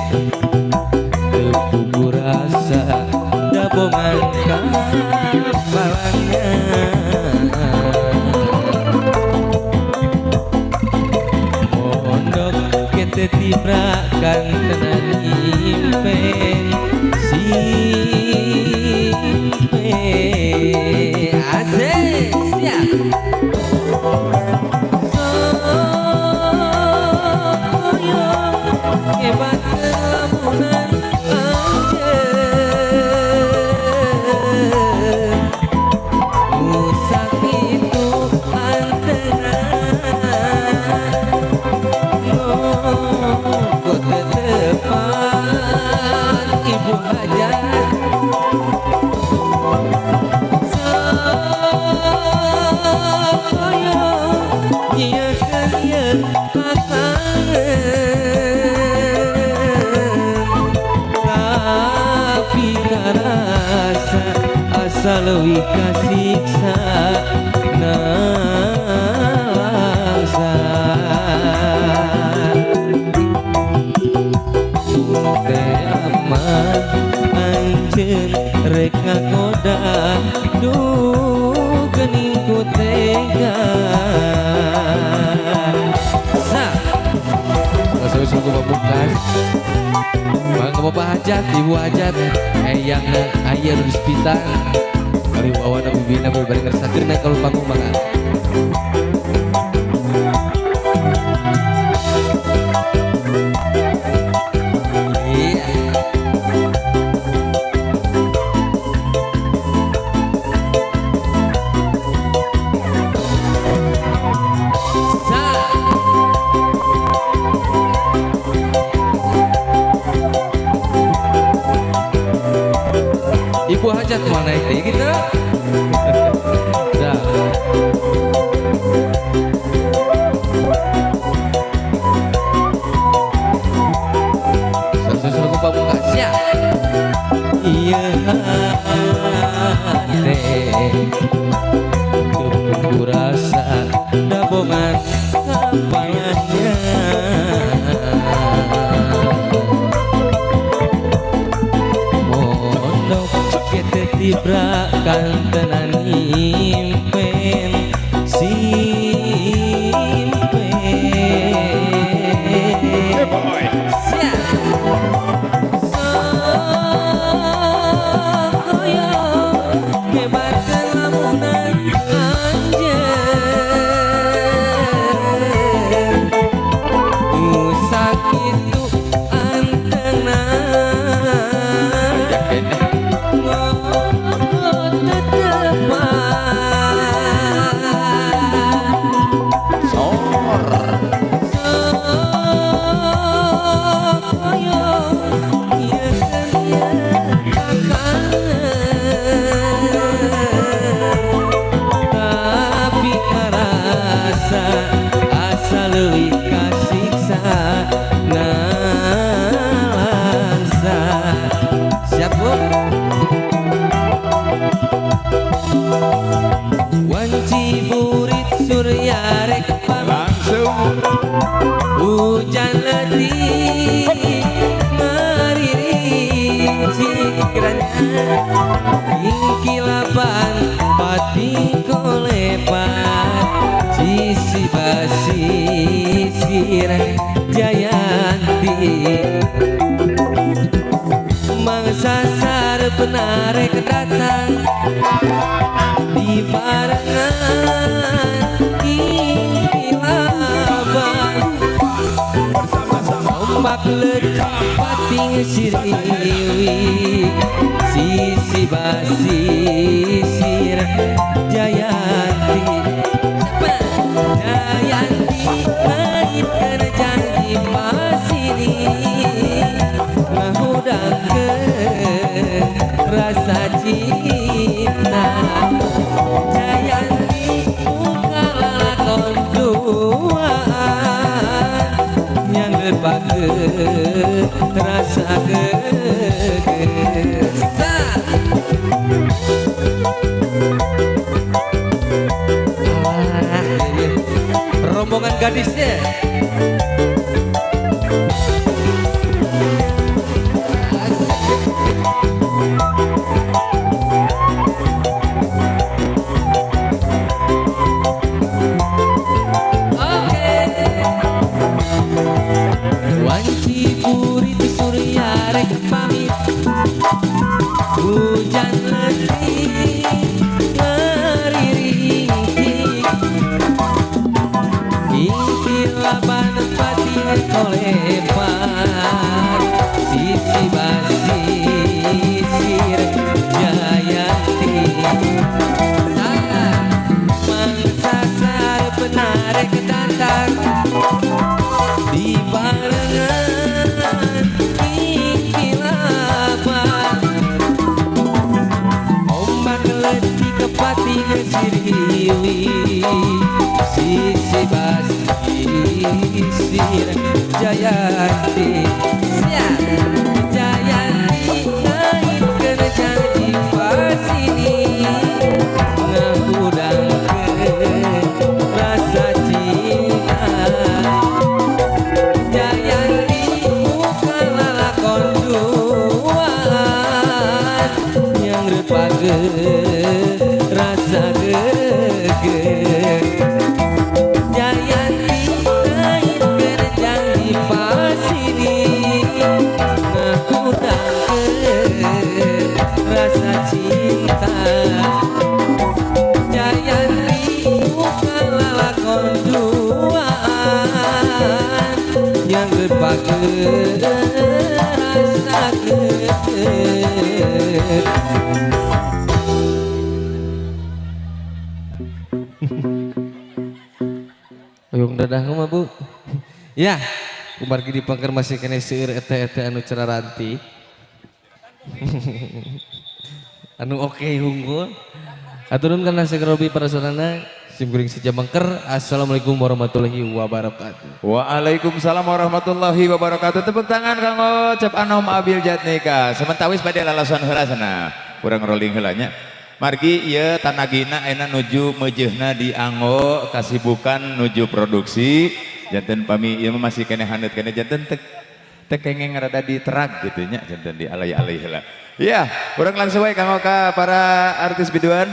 Speaker 5: teu puguh rasa dabongan kapalangan Mondok kete tibrakan tenan impen simpe asik siap. Hebat lamunan anjeun nu sakitu antena ngoko tetepan ibu hajat sakoyo nyieun ieu kakangen tapi karasa asa leuwih kasiksa nalangsa Teh amat anjeun rek ngagoda duh geuning ku tega. Sa Assalamualaikum pamungkas. Bang Bapak Hajat, Ibu Hajat, eyang aya nu di sepitan. Kali wawana bibina bari ngersakeun naik kalau panggung mangga. Iya. Sa Ibu Hajat mau naik deh gitu. Dah. Satu-satu pamungkas ya. Iya hate teu puguh rasa dabongan kapalannya Mondok kete tibra kantenan impen simpe siap. Sakoyo ngebatkeun lamunan anjeun nu sakitu antena Tapi karasa asa leuwih kasiksa nalangsa. Siap Bu? Wanci burit surya rek
Speaker 4: Langsung
Speaker 5: hujan letih ngaririnci Ingkilapan pati kolepat sisi basisir Jayanti mangsa sarep datang di barengan ingkilapan. Ombak leutik pating siriwi sisi basisir Jayanti Jayanti ngaitkeun janji pasini ngahudangkeun rasa cinta Jayanti muka lalakon duaan yang lepakeun rasa geges. Rombongan gadisnya. Oke. Wanci burit surya rek pamit hujan letih ngeririntik laban pati kolepan sisi basisir Jayanti salah mangsasar penarik datang di barengan kilaban ombak letih kepati ngesiriwi sisi basisir Jayanti Jayanti ngaitkeun janji pasini ngahudangkeun rasa cinta Jayanti muka lalakon duaan yang repageun rasa geger Jayanti ngaitkeun janji pasini ngahudangkeun rasa cinta Jayanti muka lalakon duaan yang repageun rasa geger. Uyung dadah mah Bu. Ya, kumargi di pangker masih kene seueur ete-ete anu ceraranti. Anu oke unggul. Aturun kana sekerobi para sarana sim kuring seja mangker. Assalamualaikum warahmatullahi wabarakatuh.
Speaker 4: Waalaikumsalam warahmatullahi wabarakatuh. Tepuk tangan kanggo Cep Anom Abil Jatnika. Sementawis bade lalason heula sana. Kurang rolling heula nya. Margi ieu tanagina ayeuna nuju meujeuhna dianggo kasibukan nuju produksi janten pami ieu mah masih keneh haneut keneh janten teu kengeng rada diterag gitu nya janten dialai-alai heula. Iya, urang langsung wae kanggo ka para artis biduan.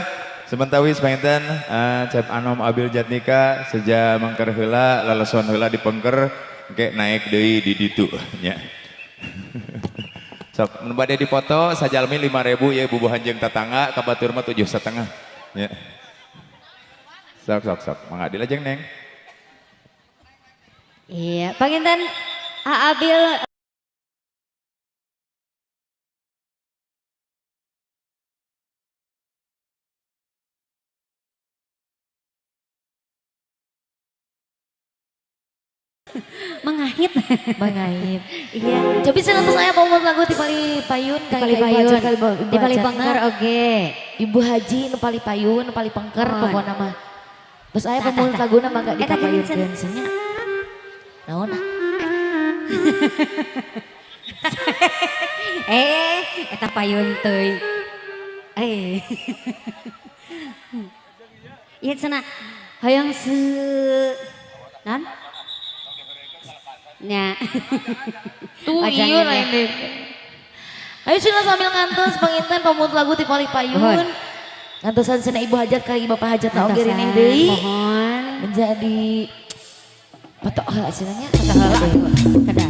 Speaker 4: Sementawis panginten Cep Anom Abil Jatnika seja mangker heula lalason heula dipengker engke naik deui di ditu nya. Sok nu bade dipoto sajalmi 5.000 ya bubuhan jeung tatangga ka batur mah 7,5 nya. Sok sok sok mangga dilajeng Neng.
Speaker 3: Iya, panginten Abil mengahit. Mengahit. Iya.
Speaker 1: Cobi senang saya mau lagu di Pali Payun,
Speaker 3: Pali Payun, di Pali Pengker oke.
Speaker 1: Ibu Haji nu Pali Payun, nu Pali Pengker pokokna mah. Terus aya pemulut laguna mah enggak dikapayunkeun nya. Naon ah?
Speaker 3: Eta payun teuing. Ieu cenah hoyong se non? Nya.
Speaker 1: Tuh iya lain deh. Ayo cenah sambil ngantos panginten pemulut lagu ti Pali Payun. Ngantosan cenah Ibu Hajat ka Bapak Hajat na oge rineh deui.
Speaker 3: Mohon
Speaker 1: menjadi patok heula cenah nya.
Speaker 3: Patok heula kedah.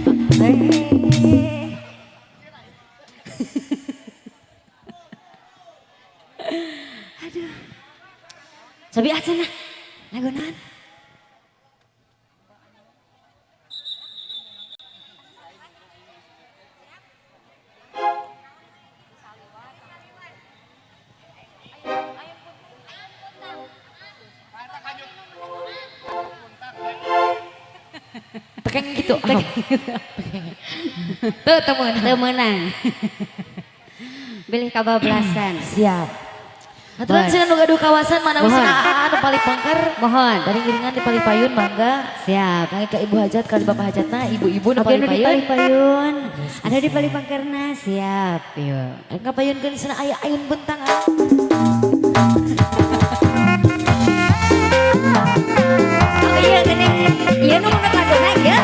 Speaker 3: Aduh. Sabi ah cenah. Lagu naon?
Speaker 1: Tekeng gitu. Teu teu meunang.
Speaker 3: Teu meunang. Bilih kabablasan.
Speaker 1: Siap. Aturan sina nu gaduh kawasan mana wis aa anu paling pangker.
Speaker 3: Mohon.
Speaker 1: Bari ngiringan di paling payun mangga.
Speaker 3: Siap.
Speaker 1: Kangge ka ibu hajat kali bapak hajatna ibu-ibu nu
Speaker 3: Oke,
Speaker 1: paling
Speaker 3: nu di
Speaker 1: payun.
Speaker 3: paling payun. Ada di paling pangkerna, siap. Yuk.
Speaker 1: Ngapayunkeun sina aya ayun bentang. Ah.
Speaker 3: Oh iya geuning. Ieu nu mun laguna ieu.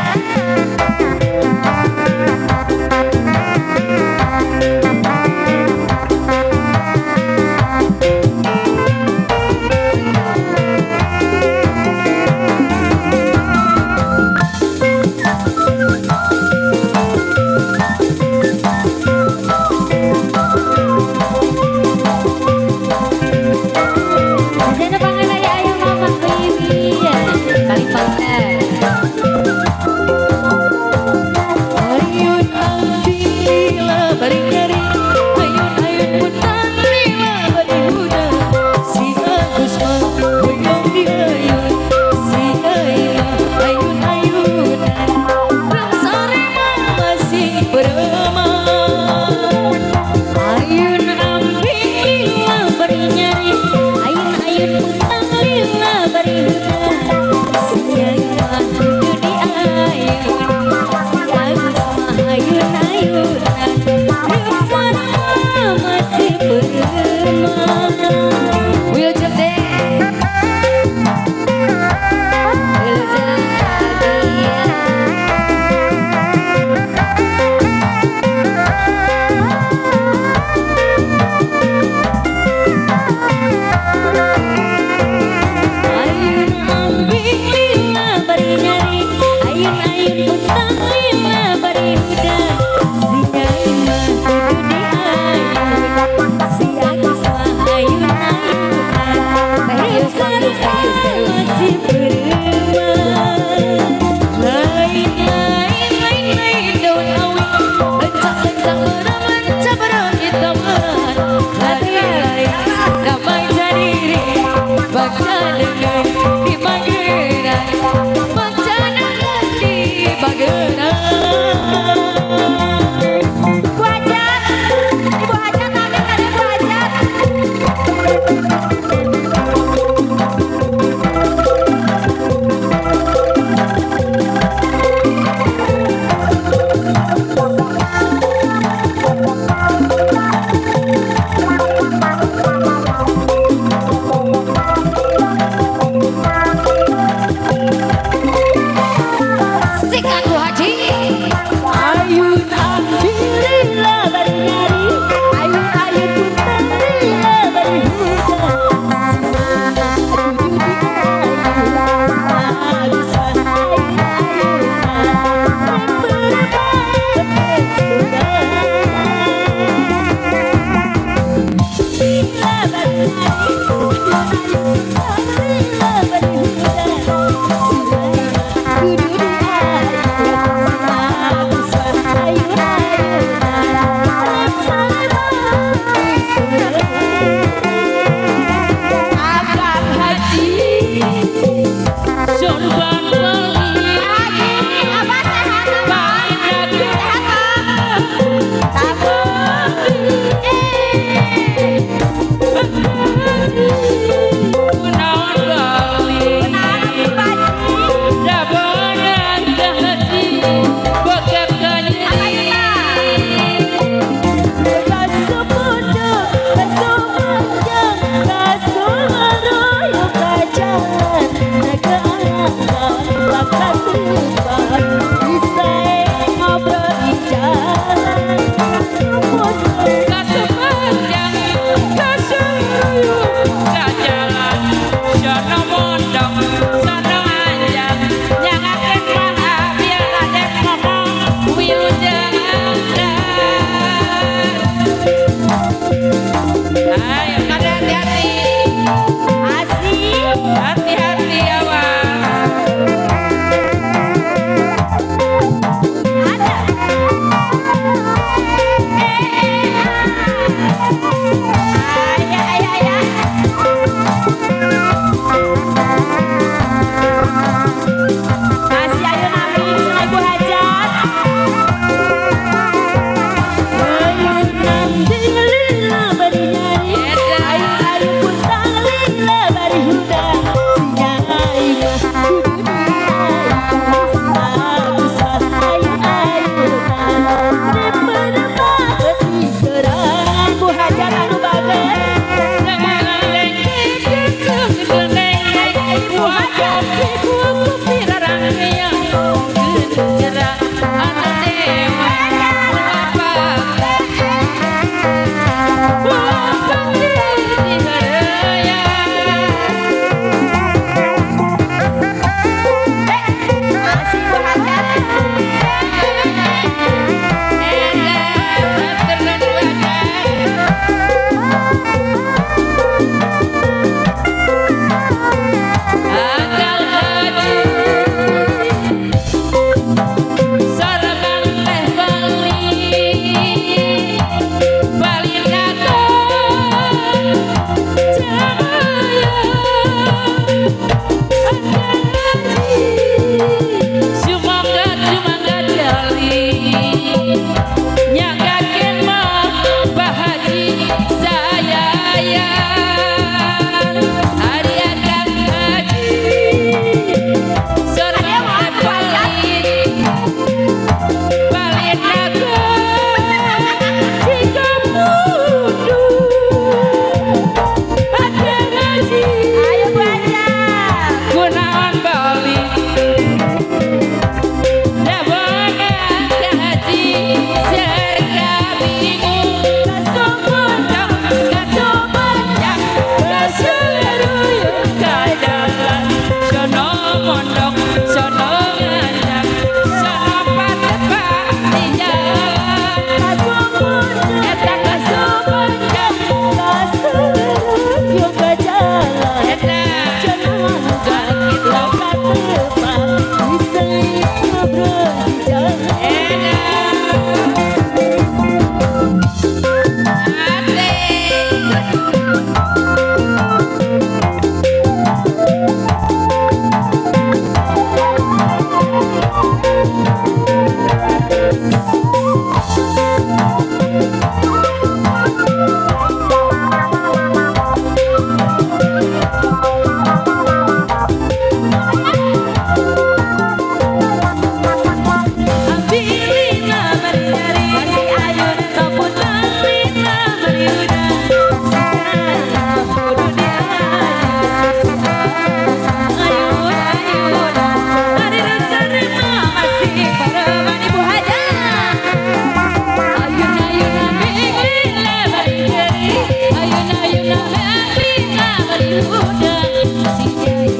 Speaker 2: udang si Kyai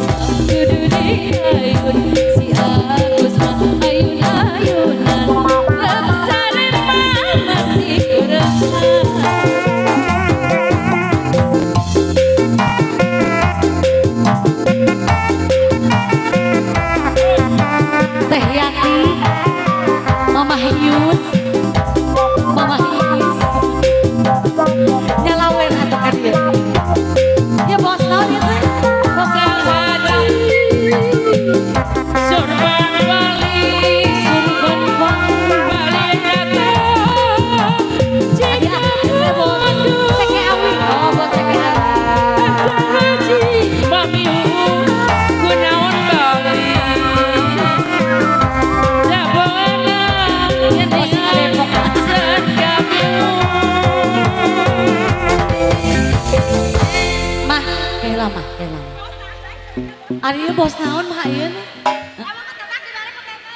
Speaker 2: kudu diayun si Agus mah ayun-ayunan Lepsare mah masih kurang.
Speaker 1: Teh Yati, Mama Yus, Mama Iis, nyalawen atau kan dia? Ya bos naon ya teh? Bos
Speaker 5: Salhada Surban Bali
Speaker 1: Surban Bali
Speaker 5: Bali datang
Speaker 1: Jika Seke awi. Oh bos seke awi.
Speaker 5: Mami kunaon Bali
Speaker 1: Mah, kayak lama, kayak lama. Ari bos naon mah ieu?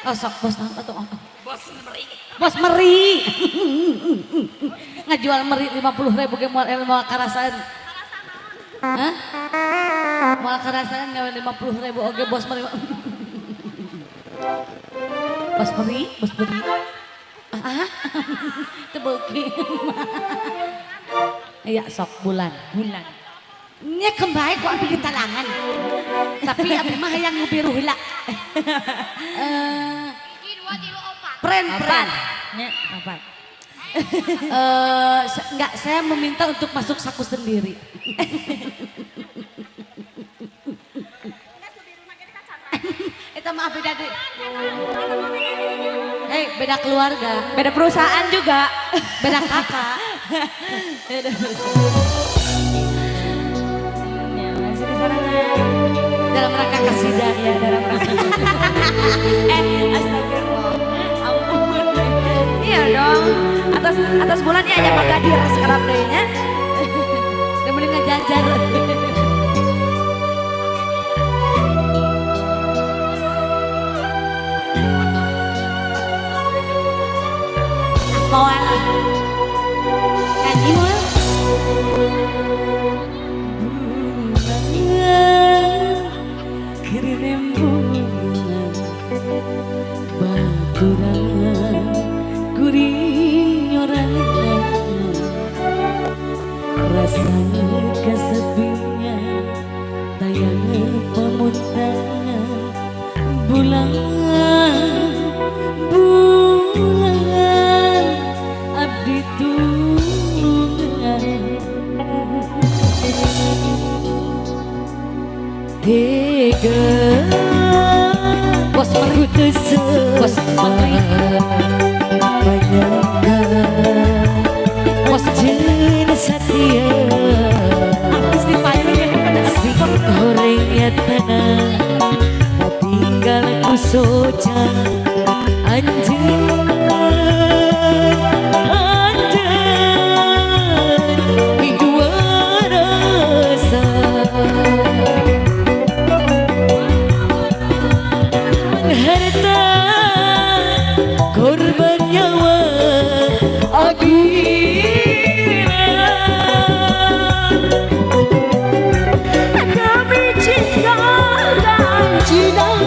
Speaker 1: Oh sok bos naon atuh. Bos meri. Bos meri. Ngajual meri 50.000 ge moal moal karasaan. Hah? Moal karasaan gawe 50.000 oge bos meri. Bos meri, bos meri. Ah, teu beuki. Iya sok bulan, bulan. Nya kembali ku abdi ditalangan. Tapi abdi mah hayang ngubiru heula. Pren, pren.
Speaker 3: Nya opat.
Speaker 1: Enggak, saya meminta untuk masuk saku sendiri. Itu mah beda deh. Beda keluarga,
Speaker 3: beda perusahaan juga,
Speaker 1: beda kakak.
Speaker 3: Beda perusahaan. Ya, masih di sana.
Speaker 1: Dalam rangka kasidah
Speaker 3: ya, dalam rangka. Astagfirullah. Ampun. Iya dong. Atas atas bulan ya Pak Gadir sekarang deh-nya.
Speaker 1: Udah mending ngajajar.
Speaker 3: Moal. Nyanyi moal.
Speaker 2: Bulan kirinem bulan baturan kuring nyorangan rasa kesepian tayang pamuntangan bulan bulan abdi tulungan tega
Speaker 1: bos meri bos meri
Speaker 2: menyangka
Speaker 1: bos
Speaker 2: jin setia
Speaker 1: artis di payung ya
Speaker 2: sing horengnya tanah tinggal ku soca anjing harta korban nyawa agina demi cinta dan cinta.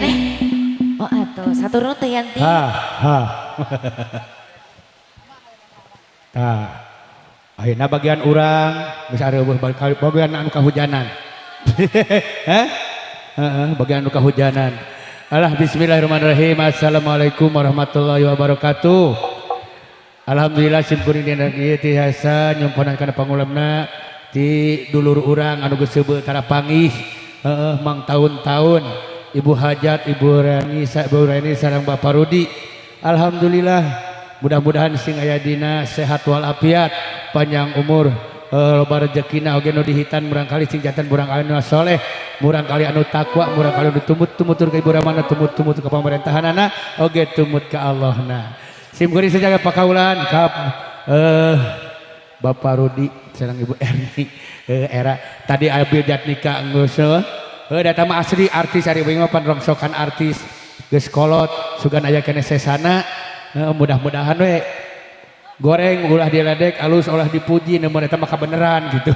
Speaker 1: keneh. Oh atuh, satu nuhun Teh Yanti.
Speaker 7: Ha ha. Tah. Ayeuna bagian urang geus areuweuh bagian anu kahujanan. Heh? Heeh, bagian anu kahujanan. Alah bismillahirrahmanirrahim. Assalamualaikum warahmatullahi wabarakatuh. Alhamdulillah simkuring dina ieu tiasa nyumponan kana pangulemna ti dulur urang anu geus seubeuh tara panggih. Heeh, mang tahun-tahun Ibu Hajat, Ibu Reni, Ibu Reni sareng Bapak Rudi. Alhamdulillah mudah-mudahan sing aya dina sehat walafiat, panjang umur, loba rezekina oge nu dihitan murangkali sing janten murangkali anu soleh, murangkali anu takwa, murangkali anu tumut-tumutur ka Ibu Ramana, tumut-tumut ka pamerintahanana, oge tumut ka Allahna. Sim kuring sajaga pakaulan ka Bapak Rudi sareng Ibu Erni era tadi Abil Jatnika geus data mah asli artis ari we mah pan rongsokan artis geus kolot sugan aya keneh sesana mudah-mudahan we goreng ulah diledek alus ulah dipuji namun eta mah kabeneran gitu.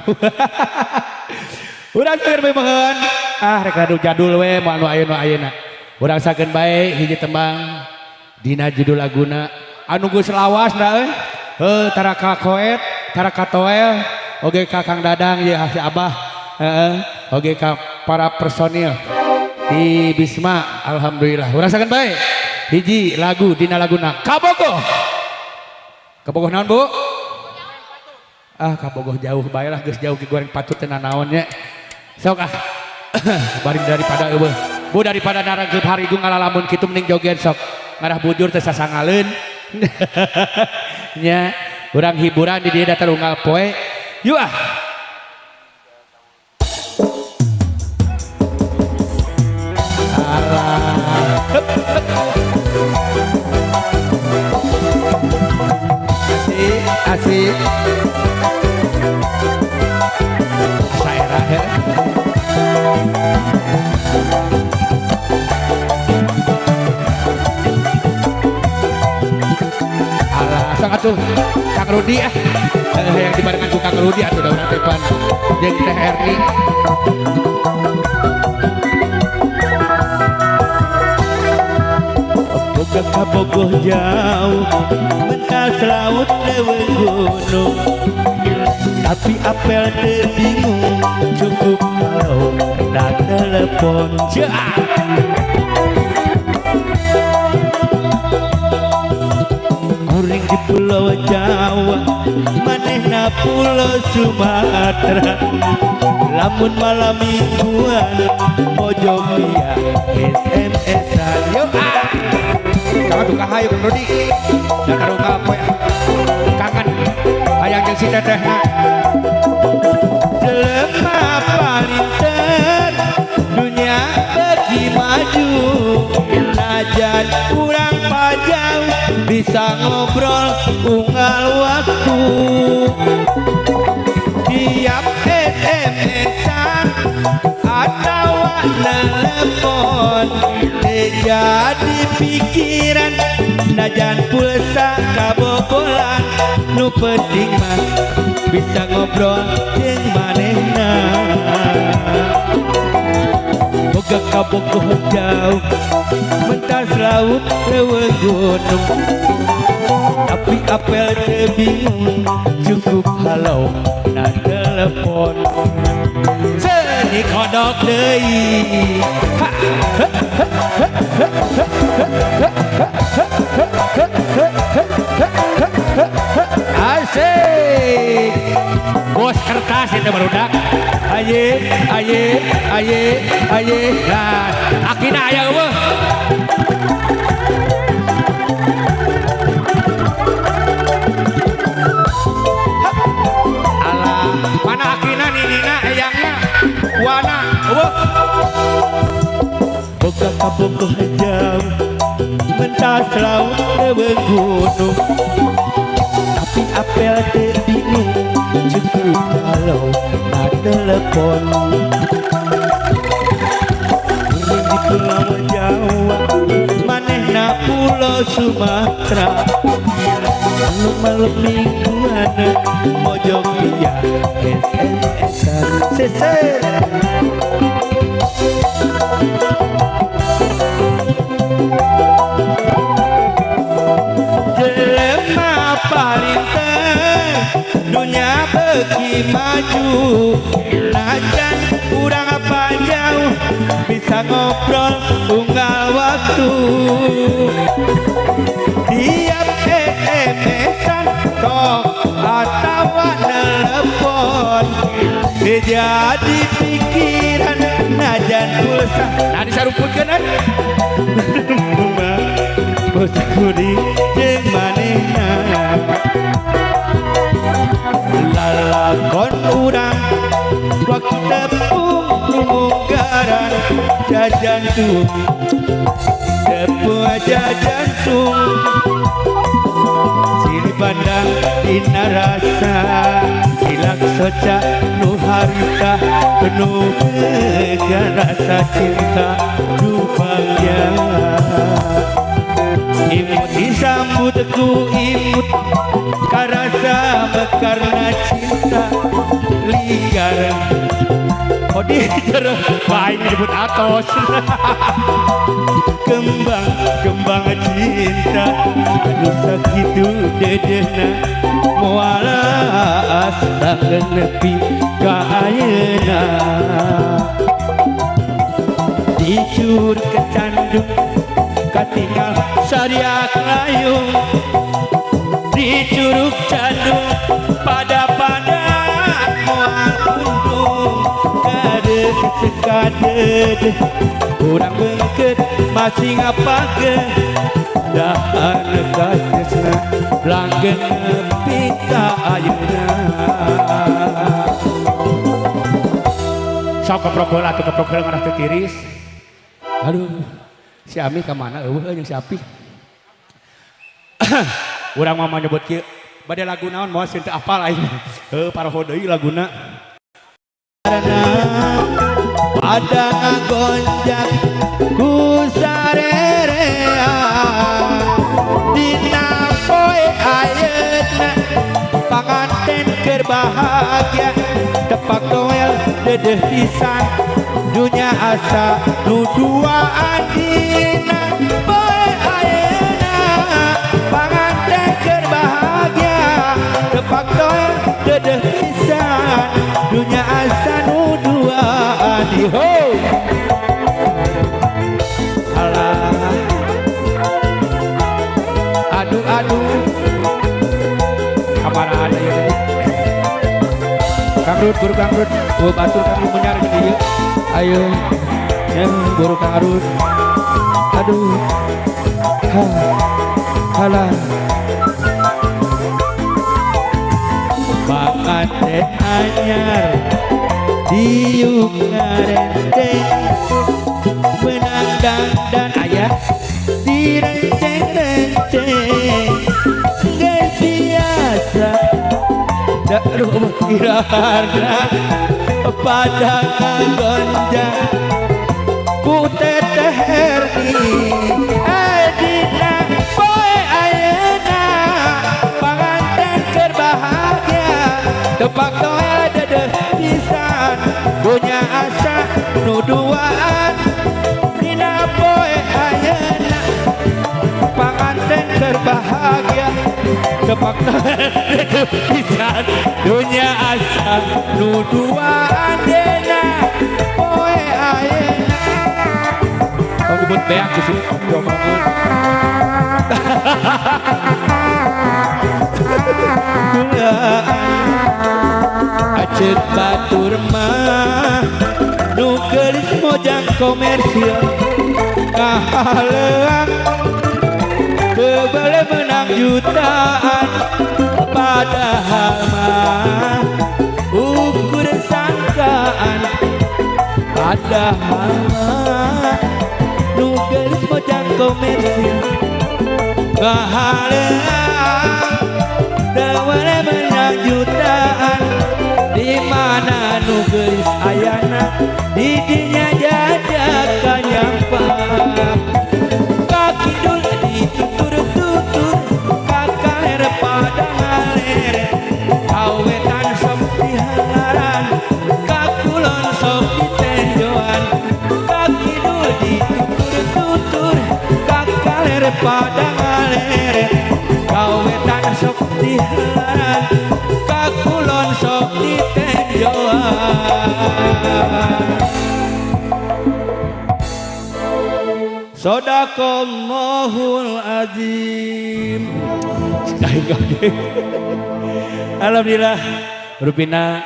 Speaker 7: Urang sakeun bae meuheun ah rek radu jadul we moal nu aya nu ayeuna. Urang sakeun bae hiji tembang dina judul laguna anu geus lawas da euy. Heuh tara ka Koet, tara ka Toel, oge ka Kang Dadang ieu si Abah. Heeh, oge ka para personil di Bisma alhamdulillah. Urang sakeun bae hiji lagu dina laguna Kabogoh. Kabogoh naon Bu? Ah kabogoh jauh bae lah geus jauh ki goreng patut teu nanaon nya. Sok ah. Bari daripada eueuh. Bu daripada narangkeup harigung ngalalamun kitu mending joget sok. Ngarah bujur teu sasangaleun. Nya urang hiburan di dieu datar unggal poe. Yuk ah. Alah. Hup, hup. Asik, asik. Asa era heuh. Alah, sok atuh Kang Rudi ah. Yang dibarengan ku Kang Rudi atuh da urang teh pan jeung Teh Erni.
Speaker 6: Boga kabogoh jauh mentas laut leuweung gunung, tapi apel teu bingung cukup kalau na telepon. Kuring di Pulau Jawa manehna Pulau Sumatera, lamun malam mingguan mojok via SMS-an.
Speaker 7: Yo ah. Jangan tukang hayu Kang Rudi. Jangan unggal poe. Kangen hayang jeung si tetehna.
Speaker 6: Jelema palinter dunia bagi maju, najan kurang panjang bisa ngobrol unggal waktu. Tiap SMS-an atau telepon jadi pikiran, najan pulsa kabobolan, nu penting mah bisa ngobrol jeung manehna. Boga kabogoh jauh mentas laut leuweung gunung, tapi apel teu bingung cukup halo na telepon. Seuni kodok deui. Ha ha ha ha ha ha ha ha ha ha.
Speaker 7: Asik. Bos kertas itu barudak. Aye aye aye aye. Nah, akina aya eueuh. Alah, mana akina ninina eyangna wana eueuh.
Speaker 6: Boga kabogoh jauh mentas laut leuweung gunung, tapi apel teu bingung cukup kalau na telepon. Kuring di Pulau Jawa manehna Pulau Sumatera, malam mingguan mojok via SMS-an. Seser. beuki maju najan urang apa jauh bisa ngobrol unggal waktu tiap SMS-an sok atawa telepon jadi pikiran najan pulsa
Speaker 7: nah disaruputkeun eh
Speaker 6: bos kuring jeung manehna lalakon urang waktu tepung munggaran jajantung tepung jajantung silih pandang dina rasa silak soca nu harita penuh dengan rasa cinta rupanya imut disambut ku imut karasa karena cinta ligar
Speaker 7: oh di baik menyebut atos
Speaker 6: kembang kembang cinta anu sakitu dedehna moal asa nepi ka ayeuna dicur kecandung katinggal sariak layung di curug candung pada pada moal undung kadeuh sekadeuh urang bengket masih ngapake dahar katresna langgen nepi ka ayeuna
Speaker 7: sok keprok heula atuh keprok heula ngarah teu tiris. Aduh, si Ami ka mana eueuh jeung si Api. Urang mah nyebut kieu bade lagu naon moal sieun teu apal aing. Heuh paroho deui laguna.
Speaker 6: Pada ngagonjak ku sarerea dina poe ayeuna panganten keur bahagia tepak toel dedeh pisan dunya asa nu duaan dina poe ayeuna panganten keur bahagia tepak toel dedeh pisan dunya asa nu duaan ho alah aduh aduh
Speaker 7: kamarana ieu teh Kang Rud guru Kang Rud gua batur Kang Rud menyar di dieu ayo yang guru Kang Rud aduh ha halah
Speaker 6: panganten anyar diuk ngarenteng menang dangdan ayah direnceng-renceng geus biasa aduh kirana pada ngagonjang ku teteh Erni dina poe ayeuna panganten keur bahagia tepak toel dedeh pisan dunya asa nu duaan dina poe ayeuna panganten keur bahagia tepak toel dedeh pisan dunya asa nu duaan dina poe ayeuna.
Speaker 7: Tong nyebut beak di sini diomongan.
Speaker 6: Aceuk batur mah nu geulis mojang komersil kahaleuang teu bele menang jutaan padahal mah ukur sangkaan padahal mah nu geulis mojang komersil kahaleuang teu bele menang jutaan di mana nu geulis ayana di dinya jajakan nyampak ka kidul ditutur-tutur ka kaler pada ngaler ka wetan sok dihalaran ka kulon sok ditenjoan ka kidul ditutur-tutur ka kaler pada ngaler ka wetan sok dihalaran ka kulon sok
Speaker 7: Sadaqallahul azim. Alhamdulillah rupina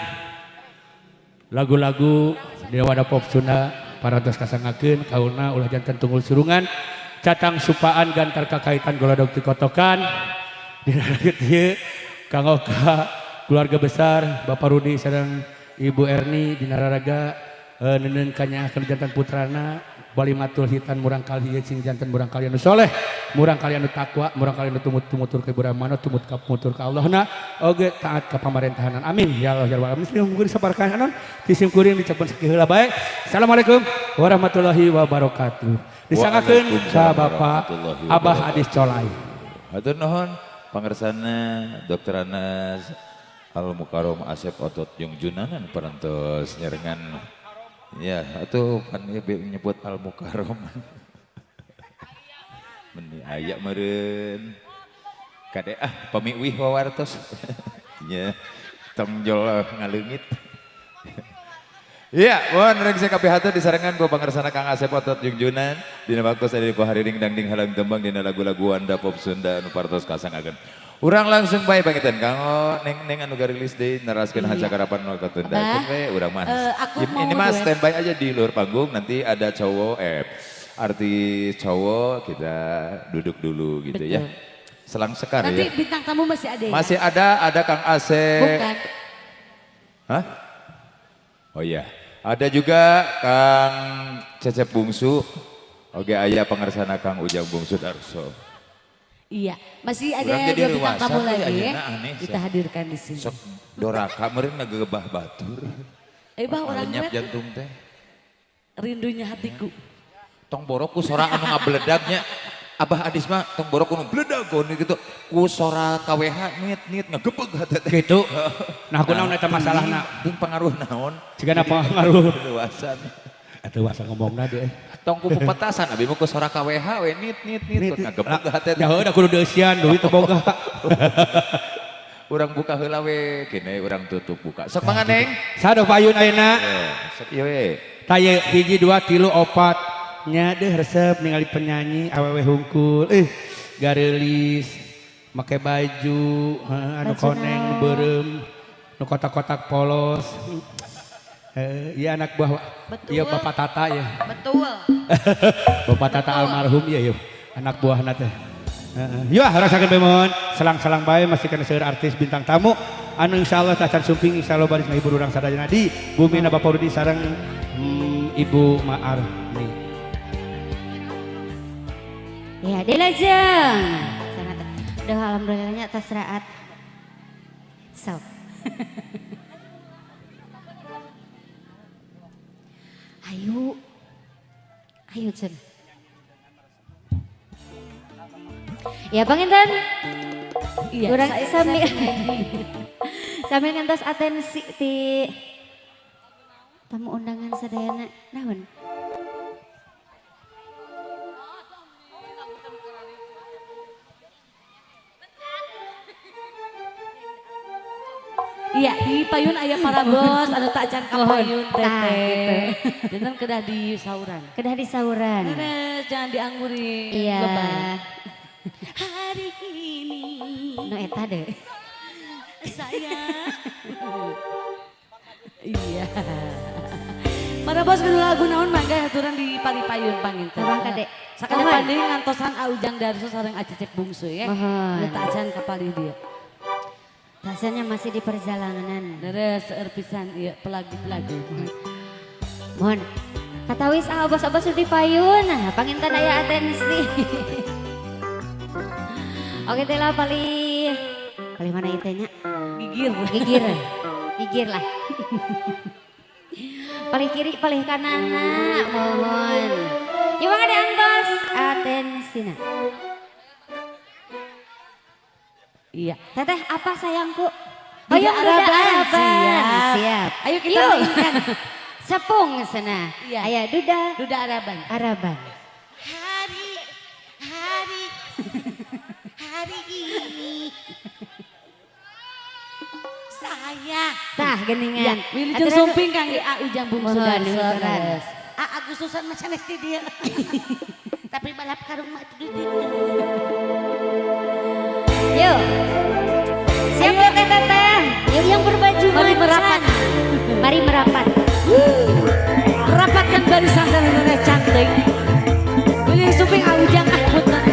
Speaker 7: lagu-lagu Dewa Pop Sunda parantos kasangakeun kauna ulah janten tunggul surungan catang supaan gantar kakaitan golodog tikotokan dina ieu kanggo ka keluarga besar Bapak Rudi sareng Ibu Erni dina raraga neundeun kanyaahkeun janten putrana walimatul hitan murang kali ieu cing janten murang kali anu soleh murang kali anu takwa murang kali anu tumut-tumutur ka Ibu tumut ka mutur ka Allahna oge taat ka pamarentahanan amin ya Allah ya rabbal alamin. Mugi sabarkan anon ti sim kuring dicapan sakieu heula bae. Assalamualaikum warahmatullahi wabarakatuh. Disanggakeun ka Bapak Abah Adis Colai.
Speaker 4: Hatur nuhun pangersana Dr. Anas Al Mukarram Asep Otot Jungjunanan parantos nyarengan. Ya, atuh pan nyebut Al Mukarram. Meni aya meureun. Kade ah pamiwih wawartos. Nya tong jol ngaleungit. Iya, mohon rengse kabeh hatur disarengan ku pangersana Kang Asep Otot Jungjunan dina waktos aya di Hariring Dangding Halang Tembang dina lagu-lagu Wanda Pop Sunda anu parantos kasangakeun. Urang langsung bae panginten kanggo neng anu garilis deui neraskeun haja karapan nu katundakeun we urang mah. Ini mah standby aja di luar panggung, nanti ada cowok artis cowok kita duduk dulu gitu. Betul. Ya. Selang sekar
Speaker 2: nanti
Speaker 4: ya.
Speaker 2: Nanti bintang tamu masih ada ya?
Speaker 4: Masih ada Kang Asep.
Speaker 2: Bukan.
Speaker 4: Hah? Oh iya. Ada juga Kang Cecep Bungsu. Oke, ayah pangersana Kang Ujang Bungsu Darso.
Speaker 2: Iya, masih ada dua bintang tamu lagi ya. Kita hadirkan di sini.
Speaker 4: Sok doraka meureun ngagebah batur.
Speaker 2: Bah urang
Speaker 4: lenyap jantung teh.
Speaker 2: Rindunya hatiku.
Speaker 4: Tong borok ku sora anu ngabledagnya. Abah Adis mah tong borok ku nu bledag gitu. Ku sora KWH nit ngagebeg hate teh.
Speaker 7: Gitu. Nah, kunaon eta masalahna?
Speaker 4: Deung pangaruh naon?
Speaker 7: Cigana pangaruh
Speaker 4: luasan.
Speaker 7: Atuh wasa ngomongna deui.
Speaker 4: Tong ku pepetasan abi mah ku sora KWH we nit ngagebeg hate teh.
Speaker 7: Ya heuh da kudu deusian duit teu boga.
Speaker 4: Urang buka heula we, kene urang tutup buka. Sok mangga Neng.
Speaker 7: Sado payun ayeuna.
Speaker 4: Sok ieu we.
Speaker 7: Tah ieu 1 2 3 4 nya deuh resep ningali penyanyi awewe hungkul gareulis make baju anu koneng beureum nu kotak-kotak polos. Iya anak buah. Iya Bapak Tata ya.
Speaker 1: Betul.
Speaker 7: Bapak Tata almarhum ya yuk anak buahna teh. Yuk rasakeun bemon selang-selang bae masih kana seueur artis bintang tamu anu insyaallah tacan sumping insyaallah baris ngahibur urang sadayana di bumina Bapak Rudi sareng Ibu Ma'arni.
Speaker 3: Ya dilajeng. Sangat duh alhamdulillahnya atas raat. Sok. Ayo. Ayo Cen. Ya panginten.
Speaker 2: Iya,
Speaker 3: urang sami sambil ngantos atensi ti tamu undangan sadayana naon?
Speaker 2: Iya, di payun aya para bos anu tak can ka payun teteh. Janten kedah di sauran.
Speaker 3: Kedah di sauran.
Speaker 2: Beres, jangan dianggurin.
Speaker 3: Iya.
Speaker 2: Lebay. Hari ini.
Speaker 3: No eta deh.
Speaker 2: Saya. Iya. Para bos kudu lagu naon mangga aturan di palipayun panginten.
Speaker 3: Abang kade.
Speaker 2: Sakada panding ngantosan Ujang Darso sareng Acecep Bungsu ya. Nu tak can ka palih dia.
Speaker 3: Rasanya masih di perjalanan.
Speaker 2: Deres seueur pisan ieu pelagu-pelagu.
Speaker 3: Mohon katawis ah abos-abos di payun. Nah, panginten aya atensi. Oke teh lah palih. Palih mana ieu teh nya?
Speaker 2: Gigir.
Speaker 3: Gigir. Gigir lah. Palih kiri, palih kananna, mohon. Yuk mangga diantos atensina.
Speaker 2: Iya.
Speaker 3: Teteh apa sayangku? Ayo Duda Araban.
Speaker 2: Siap.
Speaker 3: Siap.
Speaker 2: Ayo kita mainkan.
Speaker 3: Sepung sana.
Speaker 2: Iya.
Speaker 3: Ayo Duda.
Speaker 2: Duda Araban.
Speaker 3: Araban.
Speaker 1: Hari hari ini saya.
Speaker 3: Tah geningan.
Speaker 2: Ya, wilujeng sumping kang A Ujang Bungsu Darso.
Speaker 3: Mohon.
Speaker 1: A Agustusan mah sanes di dieu. Tapi balap karung mah itu di
Speaker 3: Yuk. Siap teteh teteh. Yuk yang berbaju
Speaker 2: Mari
Speaker 3: macan.
Speaker 2: Merapat.
Speaker 3: Mari merapat.
Speaker 2: Rapatkan barisan teteh cantik. Beli suping aujang ah punten.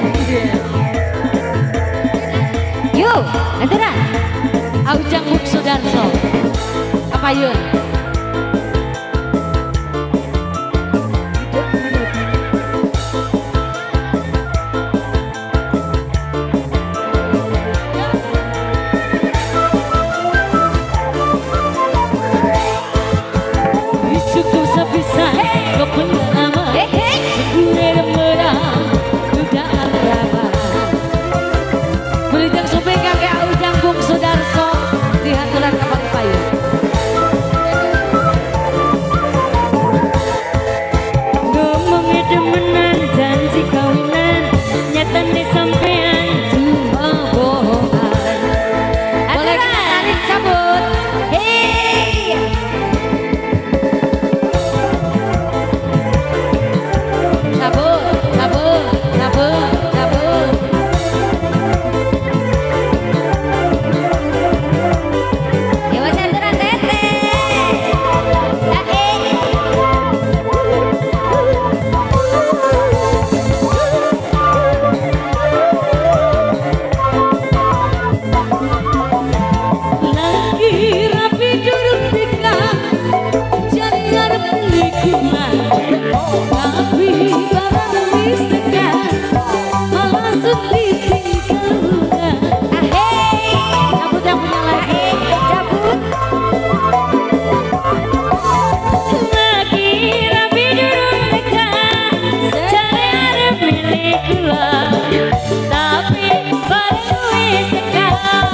Speaker 3: Yuk, anturan.
Speaker 2: Aujang Buk Sudarso. Kapayun. Cukup sebisa pengalaman. Wilujeng suping kakek Ujang Bung Sudarso di haturan kapal payung.
Speaker 3: Ngomongnya demenan, janji kawinan, nyatane sampean cuma bohongan.
Speaker 2: Boleh kita tarik cabut.
Speaker 3: Hei.
Speaker 2: Cabut, cabut, cabut, cabut.
Speaker 3: Dewa aturan teteh.
Speaker 2: Lagi rapi durung nikah, jadi arep lingkungan. Tapi barang wis tekan, malah ditinggalkan. Cabut yang punya lagi.
Speaker 3: Cabut. Lagi rapi durung nikah, jadi arep milik kula. Tapi barang wis tekan,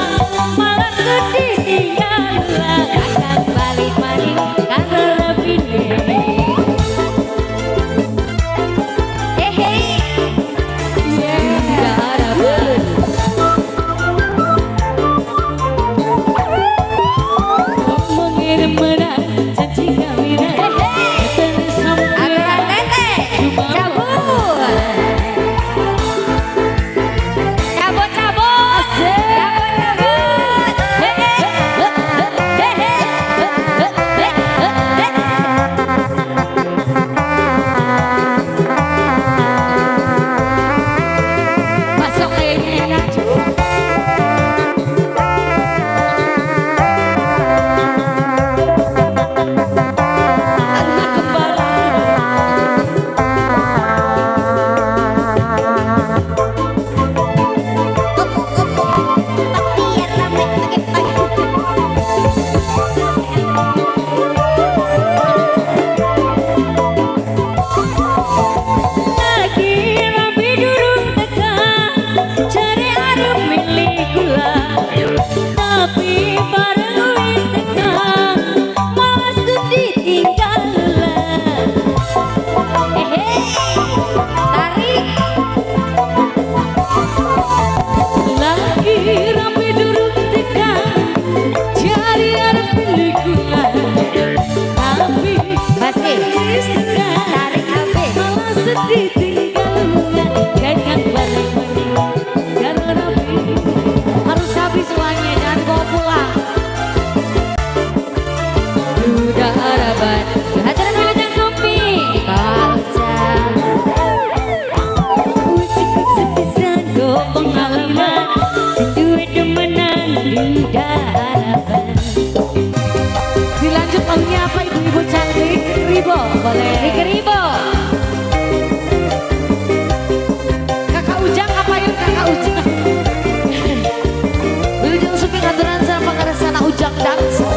Speaker 3: malah ditinggalkan. Akan balik maning karo rapine. Hehe. Aturan teteh. Cabut. Cabut, cabut. Cabut, cabut. Hehe. Hehe. Hehe.
Speaker 2: Masuk kayaknya enak. Anak kembali.
Speaker 3: Biar rame pagi-pagi. Lagi rapi durung teka, cari arep milik kula. Tapi bareng wis teka, malah ditinggal. Hehe, tarik.
Speaker 2: Lagi rapi durung teka, cari arep milik kula. Tapi
Speaker 3: Masih.
Speaker 2: wis teka,
Speaker 3: Tarik habis.
Speaker 2: malah sedih tinggal. Kayaknya balik karena rapi harus habis uangnya, jangan dibawa pulang. Duda harapan.
Speaker 3: Aturan wilujeng supi. Kaucang. Cukup sepisan go pengalaman, sing duwe demenan duda harapan.
Speaker 2: Dilanjut lagunya apa ibu-ibu cantik? Ribo boleh.
Speaker 3: Rike Ribo.
Speaker 2: Kakak Ujang apa yuk kakak Ujang?
Speaker 1: Wilujeng suping aturan sama pangaresana Ujang Darso.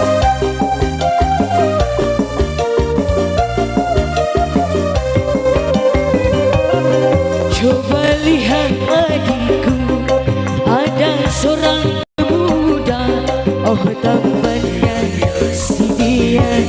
Speaker 2: Coba lihat adikku, ada seorang pemuda, oh tampannya si dia.